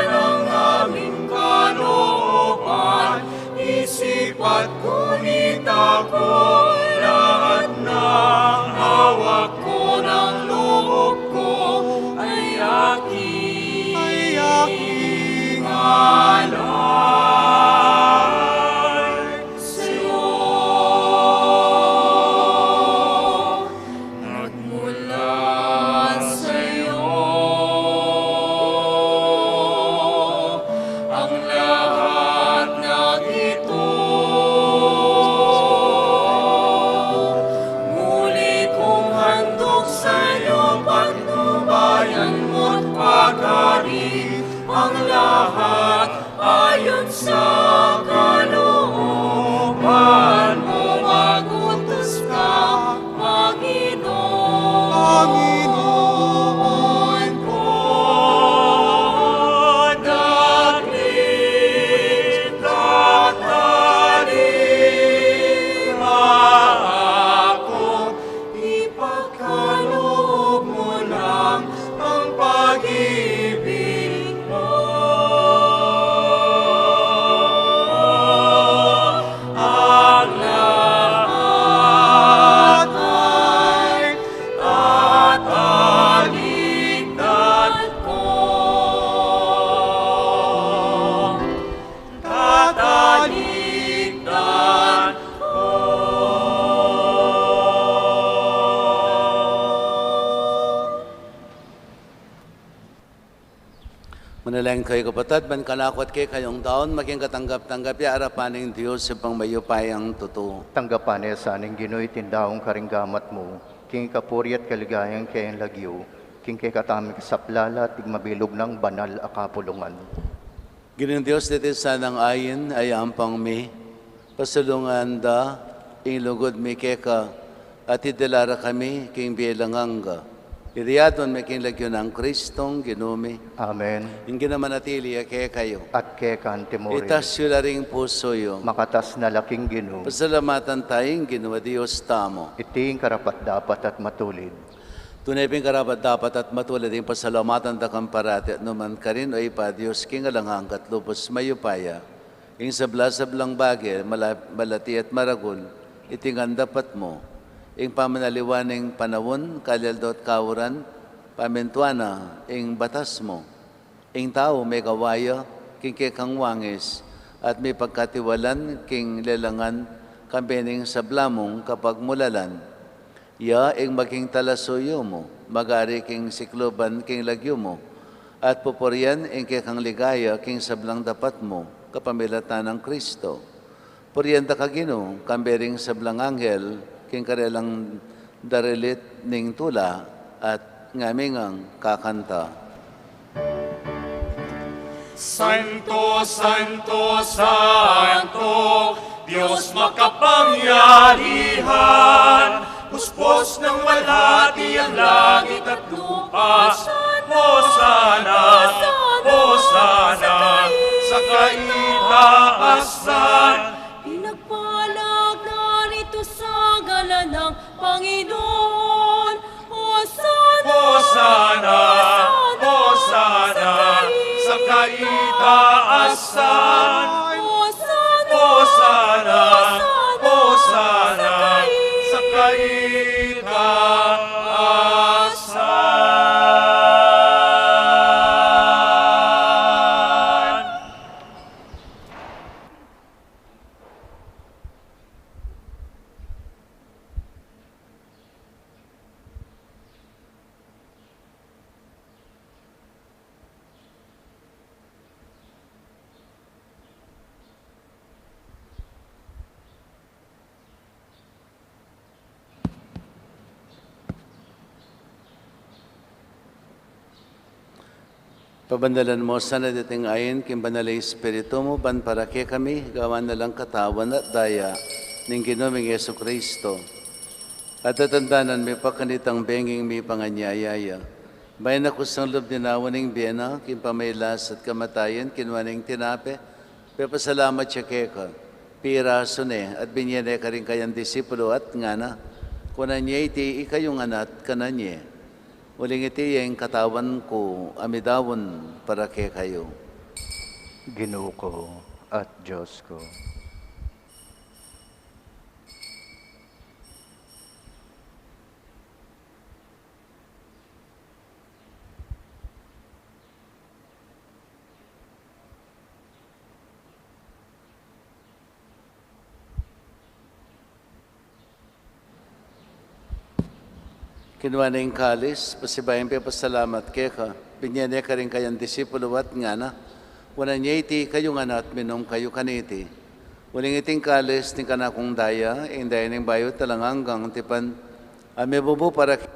ang aming kalooban, isipan, gunita ko, lahat ng hawak ko, ng loob ko ay aking, ay aking alay sa'yo. Nagmula sa'yo ang lahat ng ito. Manalangin kayu, kapatad, ban kanaku at kekayu daun maging katanggap-tanggap ya arapan ning Dios Ibpang mayupayang tutu. Tanggapan na sa ning Ginu iting daun karing gamat mu, king kapurian at kaligayan king lagyu, king kekatamung kasaplalan at king mabilug nang banal a kapulungan. Ginung Dios, deti sanang ain, ayampang mi, pasulungan da ing lugud mi keka, at idala ra kami king bie alang angga. Iti adwan mi king lagyu nang Kristong Ginu mi. Amen. Ing Ginu manatili ya kekayu. At keka naman murin. Itas yu la ring pusu yu. Makatas na la king Ginu. Pasalamatan taya ing Ginu a Dios tamu. Iti ing karapat-dapat at matulid. Tune pin karapat-dapat at matulid ing pasalamatan da kang parati at nukarin man, O Ibpa, Dios king alang angga at lubus mayupaya. Ing sabla-sablang bage, mala-, malati at maragul, iti ngan dapat mu. Ing pamanaliwan ning panaun, kalyaldo at kauran, pamintuan na ing batas mu. Ing tau megawa ya king kekang wangis, at mipagkatiwalan king lelangan, kambe ning sabla mung kapagmulalan. Ya ing maging talasuyu mu, mag-ari king sikluban king lagyu mu, at pupurian ing kekang ligaya king sablang dapat mu, kapamilatan nang Kristo. Purian da ka, Ginu, kambe ring sablang anghel, king karelang daralit ning tula, at ngami ngang kakanta. Santo, santo, santo, Dios makapangyarihan, puspos ng walhati ang langit at lupa. Hosana, Hosana, sa kaitaasan. Pinagpala na ito sa ngalan ng Panginoon. Hosana, Hosana, sa kaitaasan. Hosana, Hosana, sa kaitaasan. Pabandalan mu sana deting ain king Banal a Espiritu mu, ban para kekami gawan na lang katawan at daya ning Ginu ming Jesucristo. At tatandanan mi pa kanitang benging mipanganyaya ya, bayu na kusang lub dinaun ing bie na, king pamailas at kamatayan, kinua ne ing tinape, pepasalamat ya keka, pirasu ne, at binye ne karing kayang disipulu, at ngana: Kunan ye iti ikayu ngan at kanan ye. Uling iti ya ing katawan ku, a midaun para kekayu. Ginu ku at Dios ku. Kinua ne ing kalis, pasibayu yang pepasalamat keka, binye ne karing kayang disipulu at ngana: Kunan ye iti ikayu ngan at minum kayu kaniti. Uling iting kalis ning kanakung daya, ing daya ning bayu at alang anggang tipan, a mibubu para ke-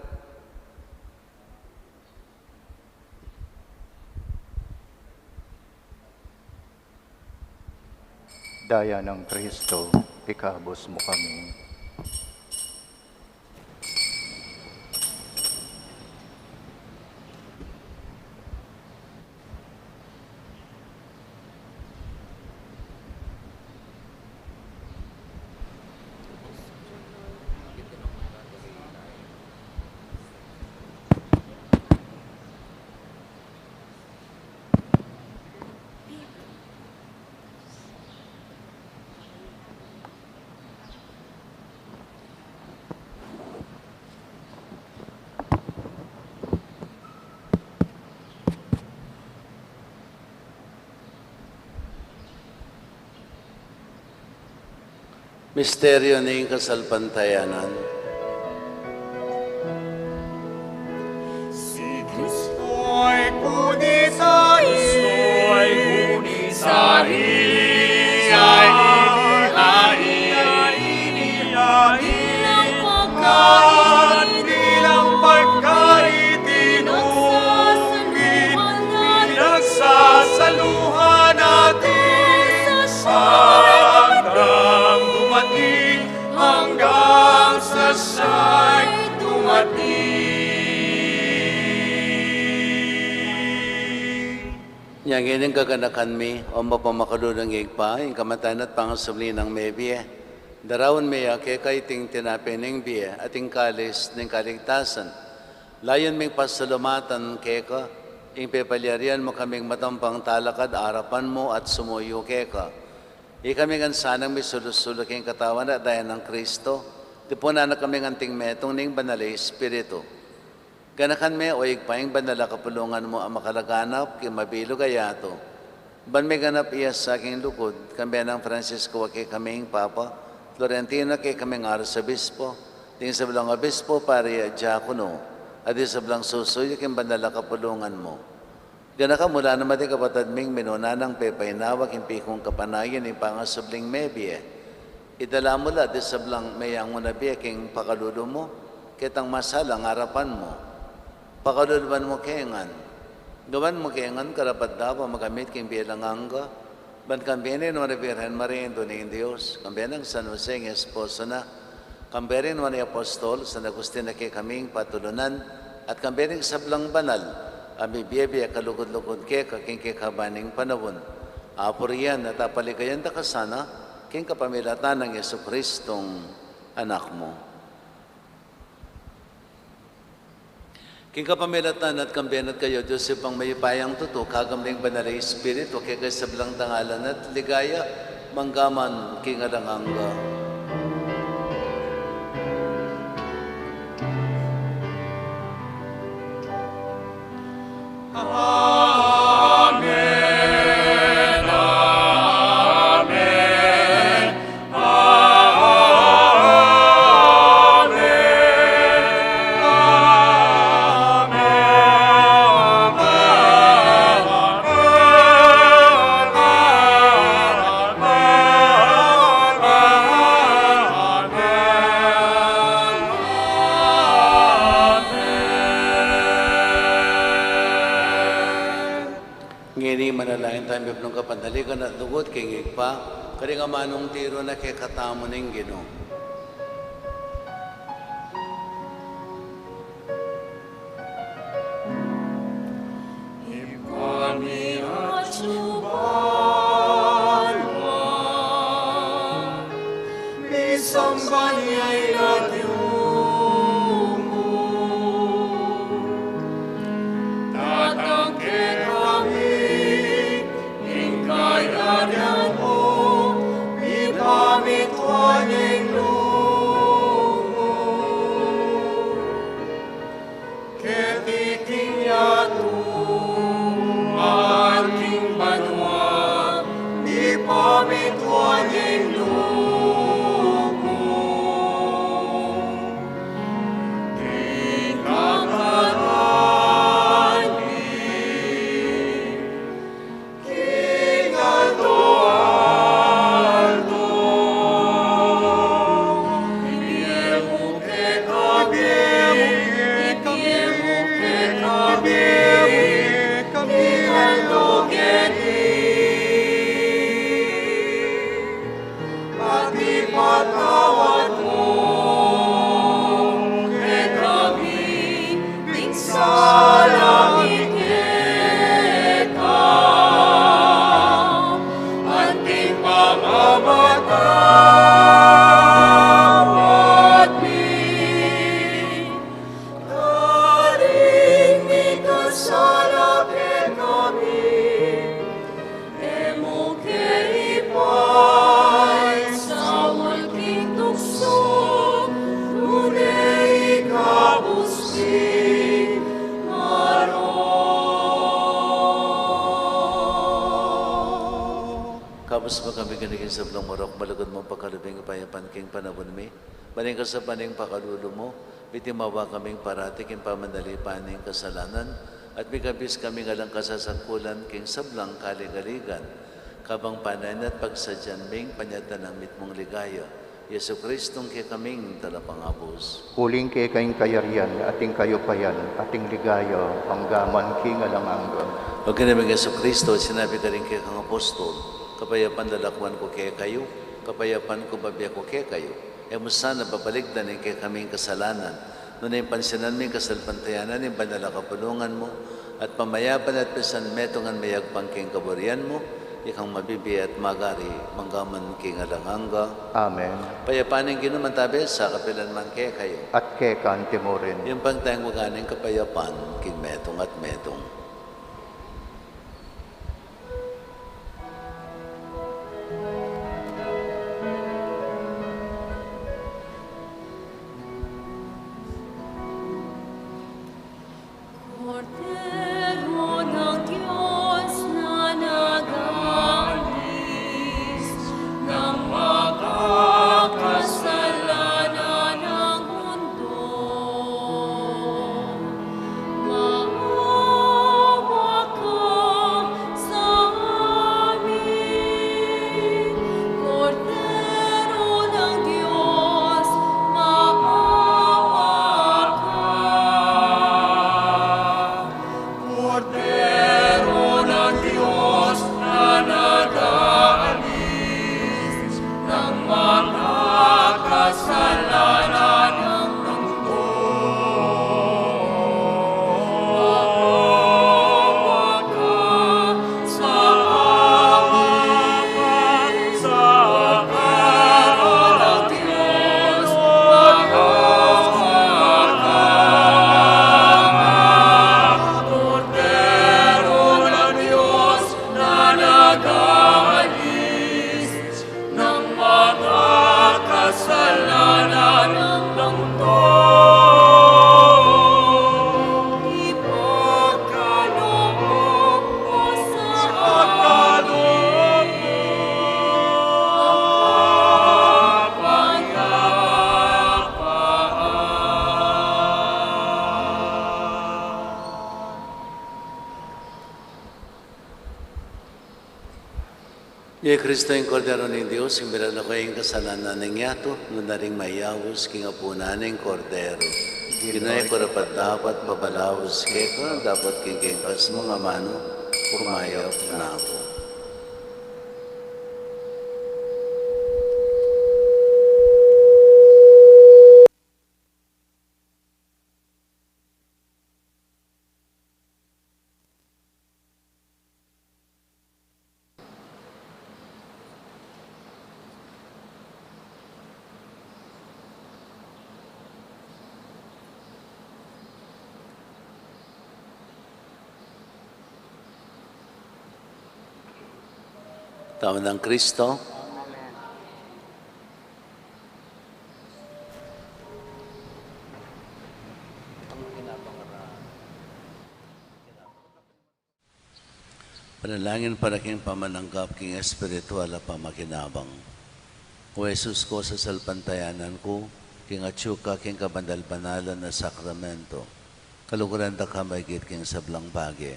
Daya nang Kristo, ikabus mu kami. Misteryo ning kasalpantayanan. Si Kristo'y puni sa Inya ngeni gaganakan mi, o mapamakalulung Ibpa, ing kamatayan at pangasubli nang mebie. Daraun mi ya keka iting tinape ning bie at ing kalis ning kaligtasan. Layun ming pasalamatan keka ing pepalyarian mu kaming matampang talakad arapan mu at sumuyu keka. Ikami ngan sanang misulu-sulu king katawan at daya nang Kristo, tipunan na kami ngan anting metung ning Banal a Espiritu. Ganakan me, o Ibpa, ing banal a kapulungan mu a makalaganap king mabilug a yatu. Ban miganap ya sa king lugud, kambe nang Francisco a kekaming Papa, Florentino a kekaming Arsobispo, ding sablang obispo, pari at diakono, at ding sablang susuyu king banal a kapulungan mu. Ganakan mu la naman ding kapatad ming minuna nang pepainawa king pikung kapanayan ning pangasubling mebie. Idala mu la ding sablang meyanguna bie king pakalulu mu, ketang masalang arapan mu. Pakaluluan mu ke ngan. Gawan mu ke ngan karapat-dapat makamit king bie alang angga, ban kambe ning nuan a Birhen Maria, Indu ning Dios, kambe nang San Jose ing esposo na, kambe ring nuan a apostol, San Agustin a kekaming patulunan, at kambe ring sablang banal a mibie-bie a kalugud-lugud keka king kekaban ning panaun. Apurian at apaligayan da ka sana king kapamilatan nang Jesukristong Anak mu. King kapamilatan na at kambe na at kaya, Dios Ibpang mayupayang tutu, kagamit ning Banal a Espiritu, keka ing sablang dangalan at ligaya, mangga man king alang angga. Amen, amen. Ngeni manalangin tamu king kapanaligan at lugud king Ibpa, karing amanung tiru na kekatamu ning Ginu. Ibpa mi atsu ka banua, misamban ya ing lagyu mu. Datang kekami ing kayarian mu, mipamitua ing lub mu keti king yatu anti king banua. Mipamitua ing lub mu king nakararag mi, king alto-alto. Ibie mu kekami, ibie mu kekami king aldo keti. At ipatawad mu kekami ing sala mi keka, anti ing pamamatawad mi karing mikasala kekami. E mu ke ipaisaul king tuksu, nune ikabus king marok. Kabus mu kami keni king sablang marok, malugud mung pakalub ing kapayapan king panaun mi. Ban king kasapan ning pakalulu mu, mitimawa kaming parati king pamanalipan ning kasalanan, at mikabus kaming alang kasasangkulan king sablang kaligaligan, kabang panayan at pagsadyan ming panyatang ning mitmung ligaya, Jesukristong kekaming Talapangabus. Uling keka ing kayarian, at ing kaupayan, at ing ligaya, angga man king alang angga. O Ginu ming Jesukristo, sinabi mu karing kekang apostol, kapayapan lalakwan ku kekayu, kapayapan ku bibie ku kekayu. E mu sana babalikdan ing kekaming kasalanan, Nune pansinan mu ing kasalpantayanan ning banal a kapulungan mu, at pamayapan at pisanmetungan mayagpang king kaburian mu, ikang mabibie at magari, manggaman king alang angga. Amen. Kapayapan ning Ginu manatili sa kapilan man kekayu. At keka naman murin. Ing pangtayang magana ning kapayapan, king metung at metung. Kordero ng Diyos na nag-aalis ng makakasalanan ng mundo, maawa ka sa amin. Kordero ng Diyos, maawa ka. Kordero ng Diyos na nag-aalis ng makakasalanan ng mundo, maawa ka sa amin. Kordero ng Diyos, maawa ka. Kordero ng Diyos na nag-aalis ng makakasalanan ng mundo, ipagkaloob mo sa amin ang kapayapaan. Iya i Kristo, ing Kordero ning Dios, ing milalako ing kasalanan ning yatu, nukarin mayaus king apunan ning Kordero. Di na ku karapat-dapat pabalaus keka, dapot king kekang amanu, kumayap na ku. Tau nang Kristo. Panalangin para king pamananggap king espiritual a pamakinabang. O Jesus ku, sasalpantayanan ku king atyu ka king kabanal-banalan a sakramento. Kaluguran da ka maigit king sablang bage,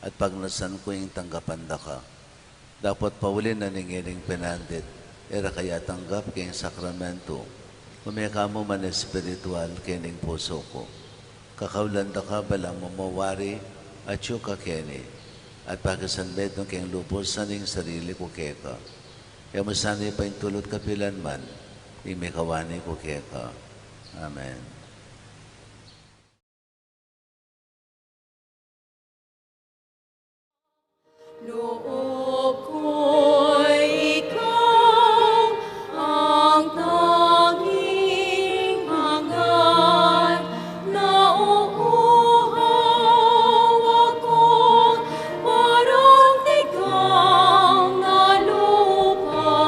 at pagnasan ku ing tanggapan da ka. Dapot pauli na ning ining penandit, e ra ka atanggap king sakramento, ume ka mu man espiritual kening pusu ku. Kakaulan da ka balang mamawari, atyu ka keni, at pakisanmetung ke king lubus ning sarili ku keka. E mu sana paintulut kapilan man ing mikawani ku keka. Amen. Loob ko'y ikaw ang tanging hangad, nauuhaw akong parang tikang na lupa.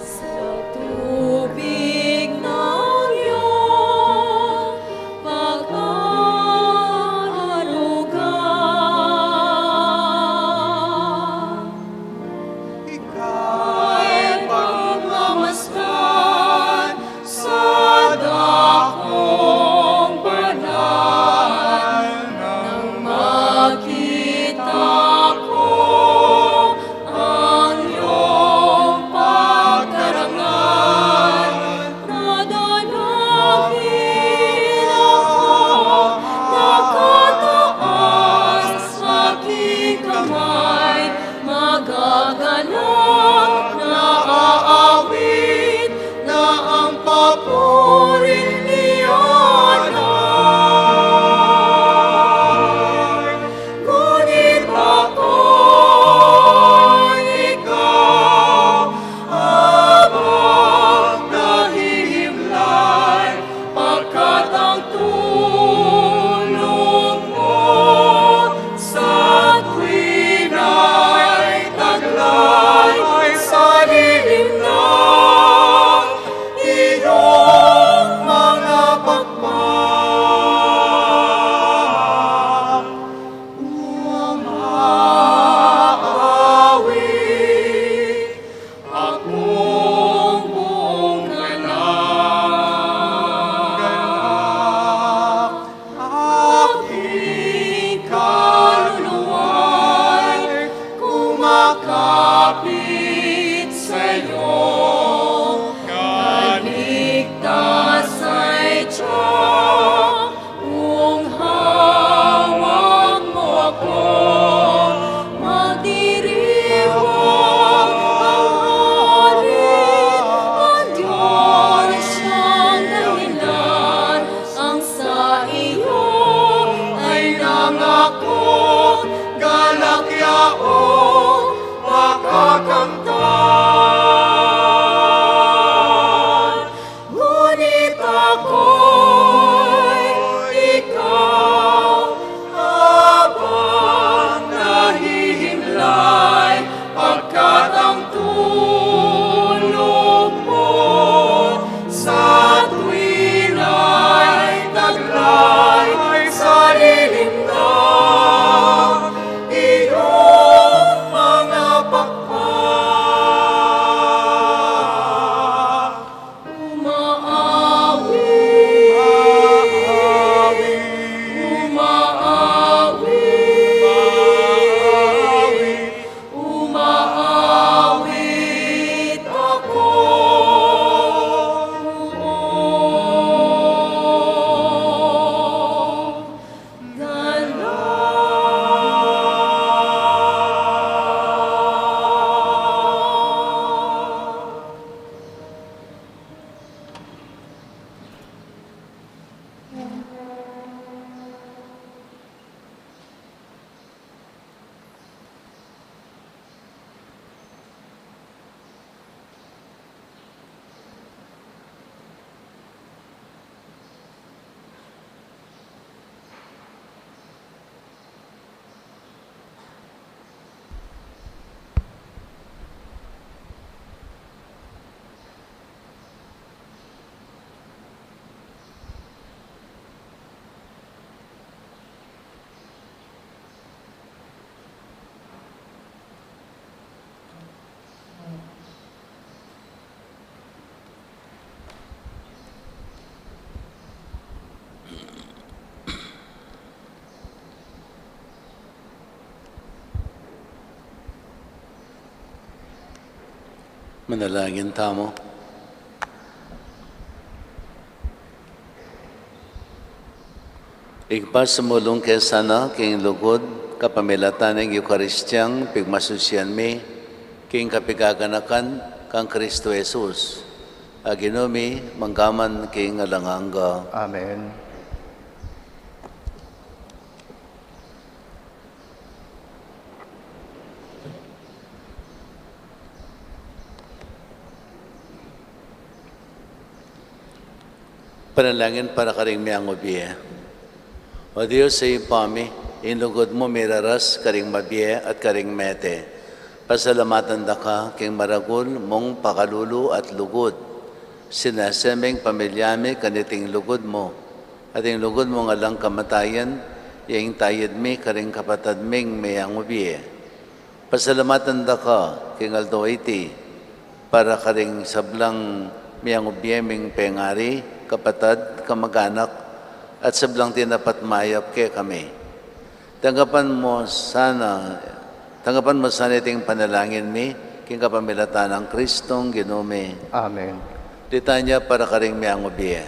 Sa tubig ng iyong pag-aaruga. Manalangin tamu. Ibpa, sumulung ke sana king lugud kapamilatan ning Eukaristia ing pigmasusian mi king kapigaganakan kang Kristo Jesus, a Ginu mi, mangga man king alang angga. Amen. Panalangin para karing meyang mabie. O Dios, Ibpa mi, ing lugud mu miraras karing mabie at karing mete. Pasalamatan da ka king maragul mung pakalulu at lugud. Sinese ming pamilya mi kaniting lugud mu, at ing lugud mung alang kamatayan, ya ing tayad mi karing kapatad ming meyang mabie. Pasalamatan da ka king aldo iti para karing sablang meyang mabie ming pengari, kapatad, kamaganak, at sablang tinapat mayap kekami. Tanggapan mu sana, tanggapan mu sana iting panalangin mi king kapamilatan nang Kristong Ginu mi. Amen. Litanya para karing meyang mabie.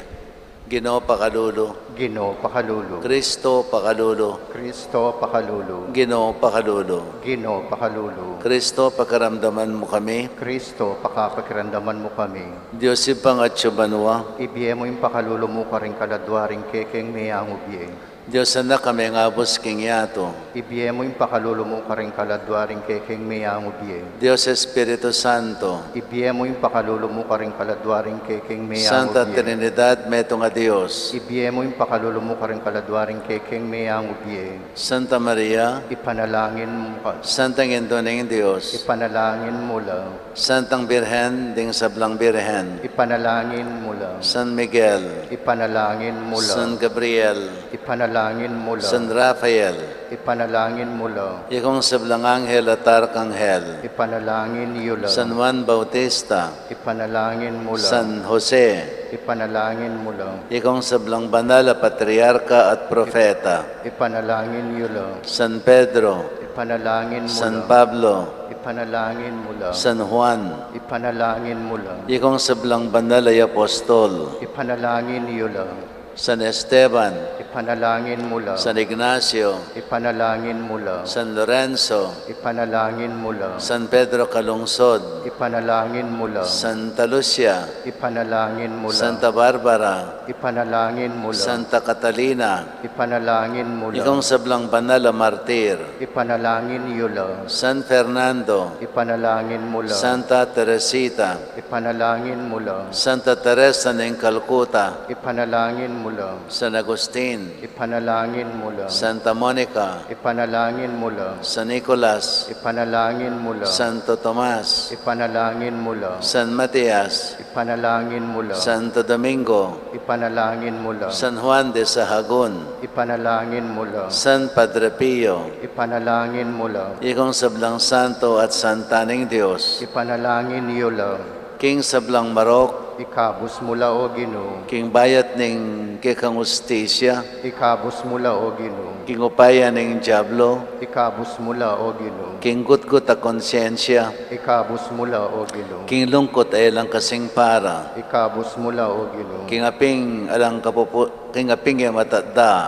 Ginu, pakalulu. Ginu, pakalulu. Kristo, pakalulu. Kristo, pakalulu. Ginu, pakalulu. Ginu, pakalulu. Kristo, pakiramdaman mu kami. Kristo, pakapakiramdaman mu kami. Dios Ibpang atsu banua, ibie mu ing pakalulu mu karing kaladua ring kekeng meyang mabie. Dios Anak a mengabus king yatu, ibie mu ing pakalulu mu karing kaladua ring kekeng meyang mabie. Dios Espiritu Santo, ibie mu ing pakalulu mu karing kaladua ring kekeng meyang mabie. Santa Trinidad, metung a Dios, ibie mu ing pakalulu mu karing kaladua ring kekeng meyang mabie. Santa Maria, ipanalangin mu ka. Santang Indu ning Dios, ipanalangin mu la. Santang Birhen ding sablang birhen, ipanalangin mu la. San Miguel, ipanalangin mu la. San Gabriel, ipanalangin mu la. San Rafael, ipanalangin mu la. Ikong sablang anghel at arkanghel, ipanalangin yu la. San Juan Bautista, ipanalangin mu la. San Jose, ipanalangin mu la. Ikong sablang banal a patriarka at propeta, ipanalangin yu la. San Pedro, ipanalangin mu la. San Pablo, ipanalangin mu la. San Juan, ipanalangin mu la. Ikong sablang banal a apostol, ipanalangin yu la. San Esteban, ipanalangin mu la. San Ignacio, ipanalangin mu la. San Lorenzo, ipanalangin mu la. San Pedro Calungsod, ipanalangin mu la. Santa Lucia, ipanalangin mu la. Santa Barbara, ipanalangin mu la. Santa Catalina, ipanalangin mu la. Ikong sablang banal a martir, ipanalangin yu la. San Fernando, ipanalangin mu la. Santa Teresita, ipanalangin mu la. Santa Teresa ning Calcutta, ipanalangin mu la. San Agustin, ipanalangin mu la. Santa Monica, ipanalangin mu la. San Nicolas, ipanalangin mu la. Santo Tomas, ipanalangin mu la. San Matias, ipanalangin mu la. Santo Domingo, ipanalangin mu la. San Juan de Sahagun, ipanalangin mu la. San Padre Pio, ipanalangin mu la. Ikong sablang santo at santa ning Dios, ipanalangin yu la. King sablang marok, ikabus mu la, O Ginu. King bayat ning kekang ustisya, ikabus mu la, O Ginu. King upaya ning diablo, ikabus mu la, O Ginu. King gutgut a konsyensya, ikabus mu la, O Ginu. King lungkut a e lang kasing para, ikabus mu la, O Ginu. King aping alang kapupu-, king aping e matatda,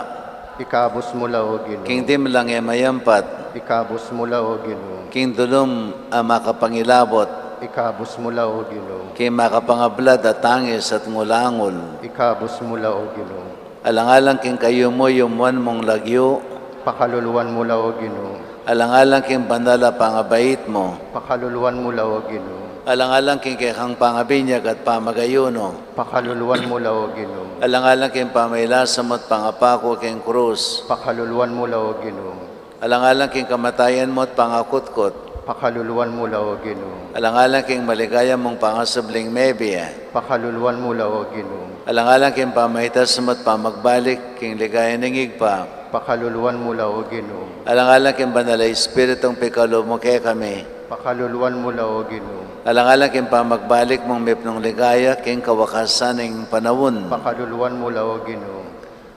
ikabus mu la, O Ginu. King dimlang e mayampat, ikabus mu la, O Ginu. King dulum a makapangilabot, ikabus mu la, O Ginu. King makapangablad a tangis at ngulangul, ikabus mu la, O Ginu. Alang-alang king kayuyum-yumuan mung lagyu, pakaluluan mu la, O Ginu. Alang-alang king banal a pangabait mu, pakaluluan mu la, O Ginu. Alang-alang king kekang pangabinyag at pamagayunu, pakaluluan mu la, O Ginu. Alang-alang king pamailasa mu at pangapaku king krus, pakaluluan mu la, O Ginu. Alang-alang king kamatayan mu at pangakutkut, pakaluluan mu la, O Ginu. Alang-alang king maligaya mung pangasubling mebie, pakaluluan mu la, O Ginu. Alang-alang king pamaitas mu at pamagbalik king ligaya ning Ibpa, pakaluluan mu la, O Ginu. Alang-alang king Banal a Espiritung pikalub mu kekami, pakaluluan mu la, O Ginu. Alang-alang king pamagbalik mung mipnung ligaya king kawakasan ning panaun, pakaluluan mu la, O Ginu.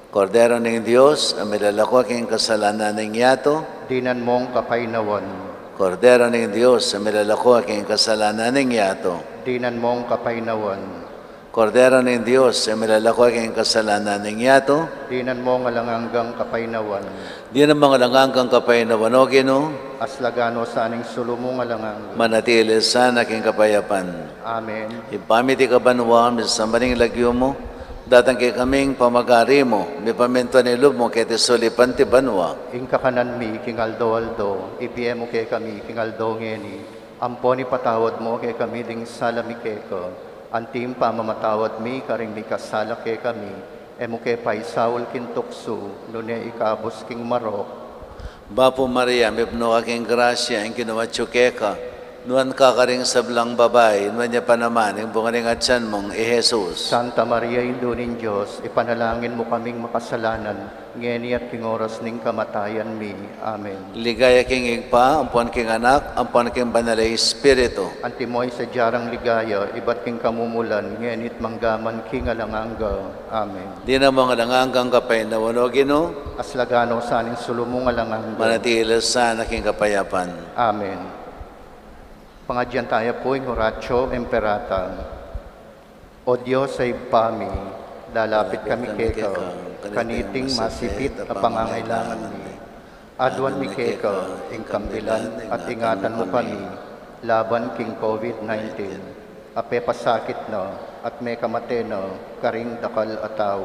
Kordero ning Dios, a milalako king kasalanan ning yatu, dinan mung kapaynawan. Kordero ning Dios, a milalako king kasalanan ning yatu. Dinan mong kapaynawan. Kordero ning Dios, a milalako king kasalanan ning yatu. Dinan mong alang anggang kapaynawan. Dinan mong alang anggang kapaynawan, O Ginu. Aslagan no sa ning sulu mong alang angga. Manatili sana king kapayapan. Amen. Ibpa mi, atiu ka banua, misamban ya ing lagyu mu, datang kekami ing pamagari mu, mipamintuan ing lub mu keti sulip anti banua. Ing kakanan mi king aldo-aldo, ibie mu kekami king aldo ngeni, ampon ipatawad mu kekami ding sala mi keka, anti ing pamamatawad mi karing mikasala kekami, e mu ke paisaul king tuksu, nune ikabus king marok. Bapu Maria, mipnu ka king grasya, ing Ginu atyu keka, nuan ka karing sablang babai, nuan ya pa naman ing bunga ning atian mung i Jesus. Santa Maria, Indu ning Dios, ipanalangin mu kaming makasalanan, ngeni at king oras ning kamatayan mi. Amen. Ligaya king Ibpa, ampon king Anak, ampon king Banal a Espiritu. Antimo ing sadya rang ligaya, ibat king kamumulan, ngeni at mangga man king alang angga. Amen. Dinan mong alang anggang kapaynawan, O Ginu. Aslagan no sa ning sulu mong alang angga. Manatili sana king kapayapan. Amen. Pangadyan taya pu ing Oratio Imperata. O Dios a Ibpa mi, lalapit kami keka, kaniting masipit a pangangailangan mi. Aduan mi keka ing kambilan at ingatan mu kami laban king COVID nineteen, a pepasakit na at mekamate na karing dakal a tau.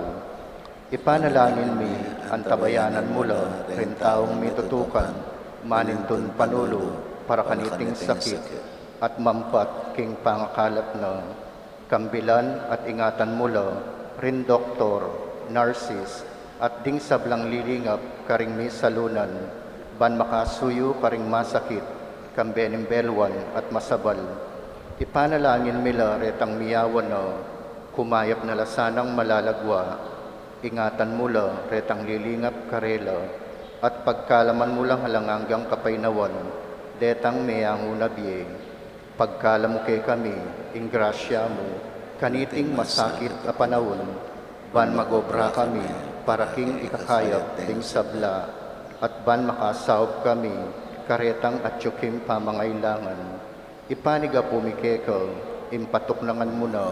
Ipanalangin mi, antabayanan mu la ring taung mitutukan manintun panulu para kaniting sakit at mampat king pangakalat na. Kambilan at ingatan mu la ring doktor, nurses, at ding sablang lilingap karing misalunan, ban makasuyu karing masakit, kambe ning beluan at masabal. Ipanalangin mi la retang miyawan na, kumayap na la sanang malalagwa. Ingatan mu la retang lilingap karela, at pagkalaman mu lang alang anggang kapaynawan detang meangu na bie. Pagkalam mu kekami ing grasya mu kaniting masakit a panaun, ban magobra kami para king ikakayap ding sabla, at ban makasaup kami karetang atyu king pamangailangan. Ipanigapu mi keka ing patuknangan mu na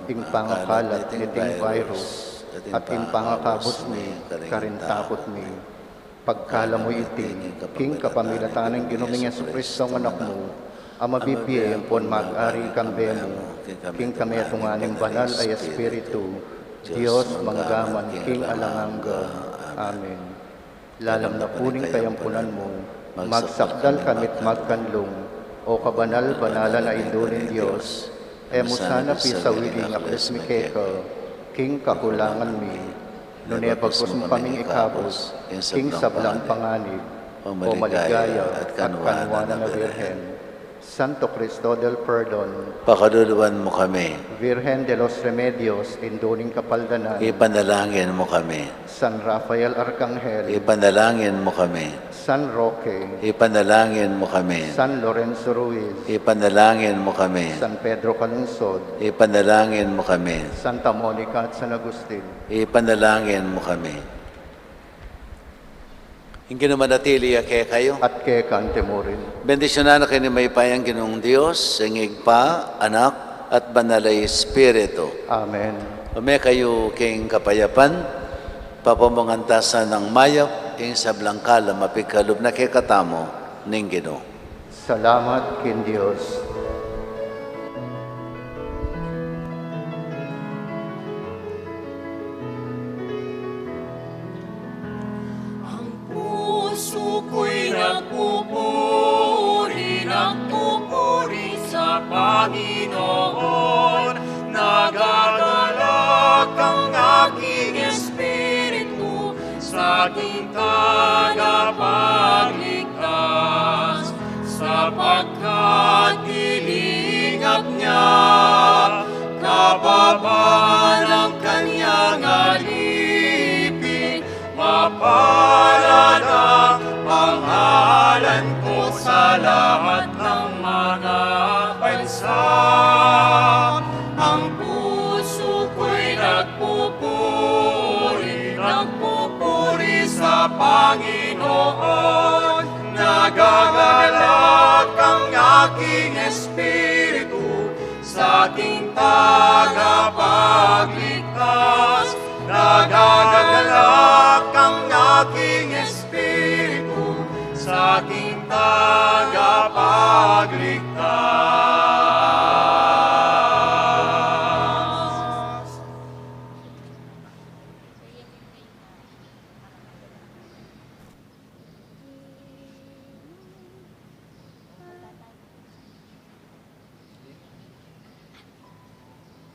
ing pangakalat niting virus at ing pangakabus mi karing takut mi. Pagkalam mu iti king kapamilatan ning Ginu ming Jesucristo, Anak mu, a mabibie ampon mag-ari kambe mu king kametungan ning Banal a Espiritu, Dios mangga man king alang angga. Amen. Lalam na pu ning kayampunan mu, magsakdal kami't magkanlung, O kabanal-banalan a Indu ning Dios. E mu sana pisawili ing aklis mi keka king kakulangan mi, nune bagkus mu kaming ikabus king sablang panganib, O maligaya at kanwanan a Birhen. Santo Cristo del Perdon, pakaluluan mu kami. Virgen de los Remedios, Indu ning Kapaldanan, ipanalangin mu kami. San Rafael Arkanghel, ipanalangin mu kami. San Roque, ipanalangin mu kami. San Lorenzo Ruiz, ipanalangin mu kami. San Pedro Calungsod, ipanalangin mu kami. Santa Monica at San Agustin, ipanalangin mu kami. Ing Ginu manatili ya kekayu. At keka mu rin. Bendisyunan na kayu ning mayupayang Ginung Dios, ing Ibpa, Anak, at Banal a Espiritu. Amen. Ume kayu king kapayapan. Papamungan ta sanang mayap ing sablang kalam a pigkalub na kekatamu ning Ginu. Salamat king Dios. Ang puso ko'y nagpupuri, nagpupuri sa Panginoon. Nagagalak ang aking espiritu sa ating tagapagligtas, sapagkat liningap niya kababa ng kanyang alipin. Mapalad ang pangalan ko sa lahat ng mga bansa. Ang puso ko'y nagpupuri, nagpupuri sa Panginoon. Nagagalak Ating